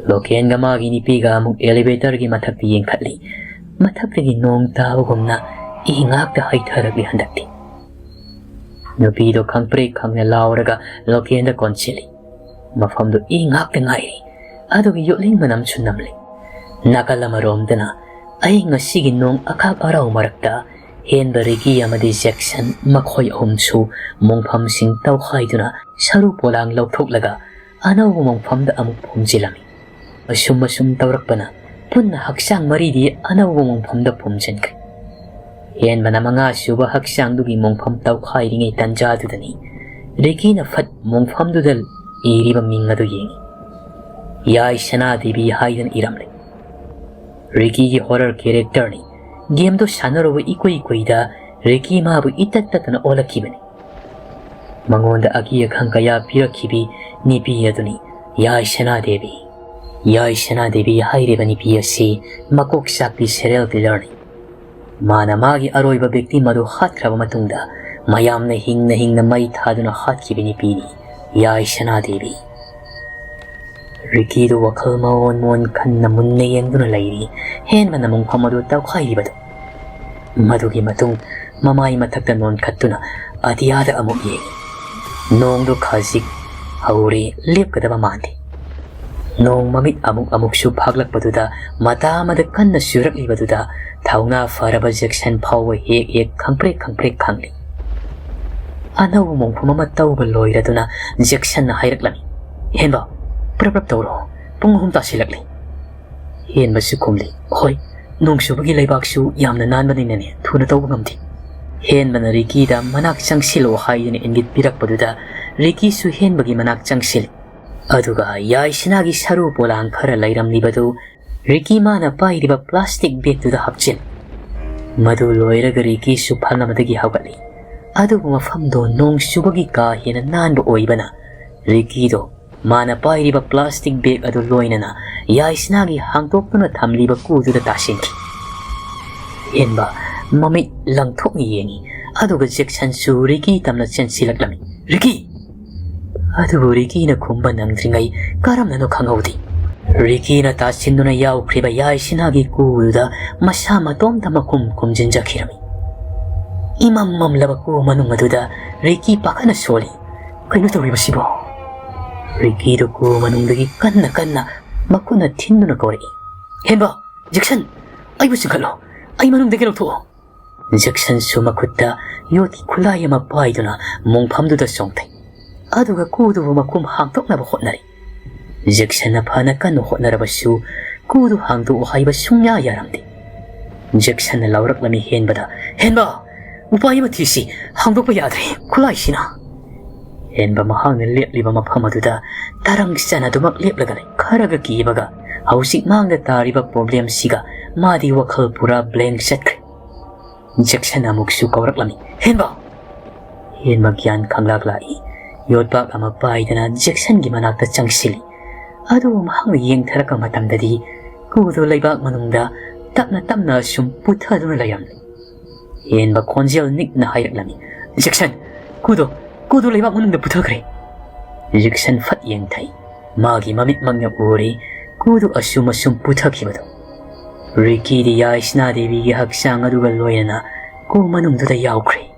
ꯂꯣꯀꯦꯟꯒ ꯃꯥꯒꯤ ꯅꯨꯄꯤꯒ ꯑꯃꯨꯛ ꯑꯦꯂꯤꯚꯦꯇꯔꯒꯤ ꯃꯊꯛꯇ ꯌꯦꯡꯈꯠꯂꯤ꯫ ꯃꯊꯛꯇꯒꯤ ꯅꯣꯡ ꯇꯥꯕꯒꯨꯝꯅ ꯏ ꯉꯥꯛꯇ ꯍꯩꯊꯔꯛꯂꯤ ꯍꯟꯗꯛꯇꯤ꯫ ꯅꯨꯄꯤꯗꯣ ꯈꯪꯄ꯭ꯔꯦꯛ ꯈꯪꯅ ꯂꯥꯎꯔꯒ ꯂꯣꯀꯦꯟꯗ ꯀꯣꯟꯁꯤꯜꯂꯤ꯫ ꯃꯐꯝꯗꯨ ꯏ ꯉꯥꯛꯇ ꯉꯥꯏꯔꯤ꯫ ꯑꯗꯨꯒ ꯌꯣꯠꯂꯤꯡ ꯃꯅꯝꯁꯨ ꯅꯝꯂꯤ꯫ ꯅꯥꯀꯜ ꯑꯃꯔꯣꯝꯗꯅ ꯑꯍꯤꯡ ꯑꯁꯤꯒꯤ ꯅꯣꯡ ꯑꯈꯥꯛ ꯑꯔꯥꯎ ꯃꯔꯛꯇ ꯍꯦꯟꯕ ꯔꯤꯀꯤ ꯑꯃꯗꯤ ꯖꯦꯛꯁꯟ ꯃꯈꯣꯏ ꯑꯍꯨꯝꯁꯨ ꯃꯣꯡꯐꯝꯁꯤꯡ ꯇꯧꯈꯥꯏꯗꯨꯅ ꯁꯔꯨ ꯄꯣꯂꯥꯡ ꯂꯧꯊꯣꯛꯂꯒ ꯑꯅꯧꯕ ꯃꯣꯡꯐꯝꯗ ꯑꯃꯨꯛ ꯐꯨꯝꯖꯤꯜꯂꯝꯃꯤ꯫ ꯑꯁꯨꯝ ꯑꯁꯨꯝ ꯇꯧꯔꯛꯄꯅ ꯄꯨꯟꯅ ꯍꯛꯆꯥꯡ ꯃꯔꯤꯗꯤ ꯑꯅꯧꯕ ꯃꯣꯡꯐꯝꯗ ꯐꯨꯝꯖꯤꯟꯈ꯭ꯔꯦ꯫ ꯍꯦꯟꯕꯅ ꯃꯉꯥ ꯁꯨꯕ ꯍꯛꯆꯥꯡꯗꯨꯒꯤ ꯃꯣꯡꯐꯝ ꯇꯧꯈꯥꯏꯔꯤꯉꯩ ꯇꯟꯖꯥꯗꯨꯗꯅꯤ ꯔꯤꯀꯤꯅ ꯐꯠ ꯃꯣꯡꯐꯝꯗꯨꯗ ꯏꯔꯤꯕ ꯃꯤꯡ ꯑꯗꯨ ꯌꯦꯡꯉꯤ꯫ ꯌꯥꯏ ꯁꯅꯥꯗꯦꯕꯤ ꯍꯥꯏꯗꯅ ꯏꯔꯝꯂꯦ꯫ ꯔꯤꯀꯤꯒꯤ ꯍꯣꯔꯔ ꯀꯦꯔꯦꯛꯇꯔꯅꯤ꯫ ꯒꯦꯝꯗꯣ ꯁꯥꯟꯅꯔꯨꯕ ꯏꯀꯨꯏ ꯀꯨꯏꯗ ꯔꯤꯀꯤ ꯃꯥꯕꯨ ꯏꯇꯠ ꯇꯠꯇꯅ ꯑꯣꯜꯂꯛꯈꯤꯕꯅꯤ꯫ ꯃꯉꯣꯟꯗ ꯑꯀꯤ ꯑꯈꯪ ꯀꯌꯥ ꯄꯤꯔꯛꯈꯤꯕꯤ ꯅꯨꯄꯤ ꯑꯗꯨꯅꯤ ꯌꯥꯏ ꯁꯅꯥꯗꯦꯕꯤ꯫ ꯌꯥꯏ ꯁꯅꯥꯗꯦꯕꯤ ꯍꯥꯏꯔꯤꯕ ꯅꯨꯄꯤ ꯑꯁꯤ ꯃꯀꯣꯛ ꯆꯥꯛꯄꯤ ꯁꯦꯔꯤꯌꯦꯜ ꯀꯤꯂꯔꯅꯤ꯫ ꯃꯥꯅ ꯃꯥꯒꯤ ꯑꯔꯣꯏꯕ ꯚꯤꯛꯇꯤꯝ ꯑꯗꯨ ꯍꯥꯠꯈ꯭ꯔꯕ ꯃꯇꯨꯡꯗ ꯃꯌꯥꯝꯅ ꯍꯤꯡꯅ ꯍꯤꯡꯅ ꯃꯩ ꯊꯥꯗꯨꯅ ꯍꯥꯠꯈꯤꯕ ꯅꯨꯄꯤꯅꯤ ꯌꯥꯏ ꯁꯅꯥꯗꯦꯕꯤ꯫ ꯔꯤꯀꯤꯗꯨ ꯋꯥꯈꯜ ꯃꯑꯣꯟ ꯃꯑꯣꯟ ꯈꯟꯅ ꯃꯨꯟꯅ ꯌꯦꯡꯗꯨꯅ ꯂꯩꯔꯤ꯫ ꯍꯦꯟꯕꯅ ꯃꯣꯡꯐꯝ ꯑꯗꯨ ꯇꯧꯈꯥꯏꯔꯤꯕꯗꯨ꯫ ꯃꯗꯨꯒꯤ ꯃꯇꯨꯡ ꯃꯃꯥꯏ ꯃꯊꯛꯇ ꯅꯣꯟꯈꯠꯇꯨꯅ ꯑꯇꯤꯌꯥꯗ ꯑꯃꯨꯛ ꯌꯦꯡꯉꯤ꯫ ꯅꯣꯡꯗꯨ ꯈꯖꯤꯛ ꯍꯧꯔꯦ, ꯂꯦꯞꯀꯗꯕ ꯃꯥꯟꯗꯦ꯫ ꯅꯣꯡ ꯃꯃꯤꯠ ꯑꯃꯨꯛ ꯑꯃꯨꯛꯁꯨ ꯐꯥꯛꯂꯛꯄꯗꯨꯗ, ꯃꯇꯥ ꯑꯃꯗ ꯀꯟꯅ ꯆꯨꯔꯛꯂꯤꯕꯗꯨꯗ ꯊꯧꯅꯥ ꯐꯔꯕ ꯖꯦꯛꯁꯟ ꯐꯥꯎꯕ ꯍꯦꯛ ꯍꯦꯛ ꯈꯪꯄ꯭ꯔꯦꯛ ꯈꯪꯄ꯭ꯔꯦꯛ ꯈꯪꯂꯤ꯫ ꯑꯅꯧꯕ ꯃꯣꯡꯐꯝ ꯑꯃ ꯇꯧꯕ ꯂꯣꯏꯔꯗꯨꯅ ꯖꯦꯛꯁꯟꯅ ꯍꯥꯏꯔꯛꯂꯝꯃꯤ, "ꯍꯦꯟꯕ, ꯄ꯭ꯔꯞ ꯄ꯭ꯔꯞ ꯇꯧꯔꯣ, ꯄꯨꯡ ꯑꯍꯨꯝ ꯇꯥꯁꯤꯜꯂꯛꯂꯤ꯫" ꯍꯦꯟꯕꯁꯨ ꯈꯨꯝꯂꯤ, "ꯍꯣꯏ, ꯅꯣꯡ ꯆꯨꯕꯒꯤ ꯂꯩꯕꯥꯛꯁꯨ ꯌꯥꯝꯅ ꯅꯥꯟꯕꯅꯤꯅꯅꯦ, ꯊꯨꯅ ꯇꯧꯕ ꯉꯝꯗꯦ꯫" ꯍꯦꯟꯕꯅ ꯔꯤꯀꯤꯗ ꯃꯅꯥꯛ ꯆꯪꯁꯤꯜꯂꯣ ꯍꯥꯏꯗꯨꯅ ꯏꯪꯒꯤꯠ ꯄꯤꯔꯛꯄꯗꯨꯗ ꯔꯤꯀꯤꯁꯨ ꯍꯦꯟꯕꯒꯤ ꯃꯅꯥꯛ ꯆꯪꯁꯤꯜꯂꯤ꯫ ꯑꯗꯨꯒ ꯌꯥꯏꯁꯅꯥꯒꯤ ꯁꯔꯨ ꯄꯣꯂꯥꯡ ꯈꯔ ꯂꯩꯔꯝꯂꯤꯕꯗꯨ ꯔꯤꯀꯤ ꯃꯥꯅ ꯄꯥꯏꯔꯤꯕ ꯄ꯭ꯂꯥꯁꯇꯤꯛ ꯕꯦꯒꯇꯨꯗ ꯍꯥꯞꯆꯤꯜꯂꯤ꯫ ꯃꯗꯨ ꯂꯣꯏꯔꯒ ꯔꯤꯀꯤꯁꯨ ꯐꯝ ꯑꯃꯗꯒꯤ ꯍꯧꯒꯠꯂꯤ꯫ ꯑꯗꯨꯕꯨ ꯃꯐꯝꯗꯣ ꯅꯣꯡ ꯆꯨꯕꯒꯤ ꯀꯥ ꯍꯦꯟꯅ ꯅꯥꯟꯕ ꯑꯣꯏꯕꯅ ꯔꯤꯀꯤꯗꯣ ꯃꯥꯅ ꯄꯥꯏꯔꯤꯕ ꯄ꯭ꯂꯥꯁꯇꯤꯛ ꯕꯦꯒ ꯑꯗꯨ ꯂꯣꯏꯅꯅ ꯌꯥꯏꯁꯅꯥꯒꯤ ꯍꯥꯡꯗꯣꯛꯇꯨꯅ ꯊꯝꯂꯤꯕ ꯀꯨꯗꯨꯗ ꯇꯥꯁꯤꯟꯈꯤ꯫ ꯍꯦꯟꯕ ꯃꯃꯤꯠ ꯂꯪꯊꯣꯛꯅ ꯌꯦꯡꯉꯤ꯫ ꯑꯗꯨꯒ ꯖꯦꯛꯁꯟꯁꯨ ꯔꯤꯀꯤ ꯇꯝꯅ ꯆꯦꯟꯁꯤꯜꯂꯛꯂꯝꯃꯤ꯫ "ꯔꯤꯀꯤ!" ꯑꯗꯨꯕꯨ ꯔꯤꯀꯤꯅ ꯈꯨꯝꯕ ꯅꯪꯗ꯭ꯔꯤꯉꯩ ꯀꯔꯝꯅꯅꯣ ꯈꯪꯍꯧꯗꯦ꯫ ꯔꯤꯀꯤꯅ ꯇꯥꯁꯤꯟꯗꯨꯅ ꯌꯥꯎꯈ꯭ꯔꯤꯕ ꯌꯥꯏꯁꯤꯅꯥꯒꯤ ꯀꯨꯗꯨꯗ ꯃꯁꯥ ꯃꯇꯣꯝꯇ ꯃꯈꯨꯝ ꯈꯨꯝꯖꯤꯟꯖꯈꯤꯔꯝꯃꯤ꯫ ꯏꯃꯝ ꯃꯝꯂꯕ ꯀꯨ ꯃꯅꯨꯡ ꯑꯗꯨꯗ ꯔꯤꯀꯤ ꯄꯥꯈꯠꯅ ꯁꯣꯜꯂꯤ꯫ "ꯀꯩꯅꯣ ꯇꯧꯔꯤꯕꯁꯤꯕꯣ?" ꯔꯤꯀꯤꯗꯨ ꯀꯨ ꯃꯅꯨꯡꯗꯒꯤ ꯀꯟꯅ ꯀꯟꯅ ꯃꯈꯨꯠꯅ ꯊꯤꯟꯗꯨꯅ ꯀꯧꯔꯛꯏ꯫ "ꯍꯦꯟꯕ, ꯖꯦꯛꯁꯟ, ꯑꯩꯕꯨ ꯆꯤꯡꯈꯠꯂꯣ, ꯑꯩ ꯃꯅꯨꯡꯗꯒꯤ ꯂꯧꯊꯣꯛꯑꯣ!" ꯖꯦꯛꯁꯟꯁꯨ ꯃꯈꯨꯠꯇ ꯌꯣꯠꯀꯤ ꯈꯨꯠꯂꯥꯏ ꯑꯃ ꯄꯥꯏꯗꯨꯅ ꯃꯣꯡꯐꯝꯗꯨꯗ ꯆꯣꯡꯊꯩ꯫ ꯑꯗꯨꯒ ꯀꯨꯗꯨꯕꯨ ꯃꯈꯨꯝ ꯍꯥꯡꯗꯣꯛꯅꯕ ꯍꯣꯠꯅꯔꯤ꯫ ꯖꯦꯛꯁꯟꯅ ꯐꯅ ꯀꯟꯅ ꯍꯣꯠꯅꯔꯕꯁꯨ ꯀꯨꯗꯨ ꯍꯥꯡꯗꯣꯛꯎ ꯍꯥꯏꯕ ꯁꯨꯡꯌꯥ ꯌꯥꯔꯝꯗꯦ꯫ ꯖꯦꯛꯁꯟꯅ ꯂꯥꯎꯔꯛꯂꯝꯃꯤ ꯍꯦꯟꯕꯗ, "ꯍꯦꯟꯕ, ꯎꯄꯥꯏ ꯑꯃ ꯊꯤꯁꯤ, ꯍꯥꯡꯗꯣꯛꯄ ꯌꯥꯗ꯭ꯔꯦ ꯈꯨꯠꯂꯥꯏꯁꯤꯅ!" ꯍꯦꯟꯕ ꯃꯍꯥꯛꯅ ꯂꯦꯞꯂꯤꯕ ꯃꯐꯝ ꯑꯗꯨꯗ ꯇꯔꯪ ꯆꯅꯗꯨꯃꯛ ꯂꯦꯞꯂꯒ ꯂꯩ꯫ ꯈꯔꯒ ꯀꯤꯕꯒ ꯍꯧꯖꯤꯛ ꯃꯥꯡꯗ ꯇꯥꯔꯤꯕ ꯄ꯭ꯔꯣꯕ꯭ꯂꯦꯝꯁꯤꯒ ꯃꯥꯗꯤ ꯋꯥꯈꯜ ꯄꯨꯔꯥ ꯕ꯭ꯂꯦꯡ ꯆꯠꯈ꯭ꯔꯦ꯫ ꯖꯦꯛꯁꯟ ꯑꯃꯨꯛꯁꯨ ꯀꯧꯔꯛꯂꯝꯃꯤ, "ꯍꯦꯟꯕ!" ꯍꯦꯟꯕ ꯒ꯭ꯌꯥꯟ ꯈꯪꯂꯥꯛ ꯂꯥꯛꯏ꯫ ꯌꯣꯠꯄꯥꯛ ꯑꯃ ꯄꯥꯏꯗꯨꯅ ꯖꯦꯛꯁꯟꯒꯤ ꯃꯅꯥꯛꯇ ꯆꯪꯁꯤꯜꯂꯤ꯫ ꯑꯗꯨꯕꯨ ꯃꯍꯥꯛꯅ ꯌꯦꯡꯊꯔꯛꯄ ꯃꯇꯝꯗꯗꯤ ꯀꯨꯗꯨ ꯂꯩꯕꯥꯛ ꯃꯅꯨꯡꯗ ꯇꯞꯅ ꯇꯞꯅ ꯁꯨꯝ ꯄꯨꯊꯗꯨꯅ ꯂꯩꯔꯝꯂꯤ꯫ ꯍꯦꯟꯕ ꯈꯣꯟꯖꯦꯜ ꯅꯤꯛꯅ ꯍꯥꯏꯔꯛꯂꯝꯃꯤ, "ꯖꯦꯛꯁꯟ, ꯀꯨꯗꯣ, ꯀꯨꯗꯣ ꯂꯩꯕꯥꯛ ꯃꯅꯨꯡꯗ ꯄꯨꯊꯈ꯭ꯔꯦ!" ꯖꯦꯛꯁꯟ ꯐꯠ ꯌꯦꯡꯊꯩ꯫ ꯃꯥꯒꯤ ꯃꯃꯤꯠꯃꯛꯅ ꯎꯔꯤ ꯀꯨꯗꯨ ꯑꯁꯨꯝ ꯑꯁꯨꯝ ꯄꯨꯊꯈꯤꯕꯗꯨ꯫ ꯔꯤꯀꯤꯗꯤ ꯌꯥꯏꯁꯅꯥ ꯗꯦꯕꯤꯒꯤ ꯍꯛꯆꯥꯡ ꯑꯗꯨꯒ ꯂꯣꯏꯅꯅ ꯀꯨ ꯃꯅꯨꯡꯗꯨꯗ ꯌꯥꯎꯈ꯭ꯔꯦ꯫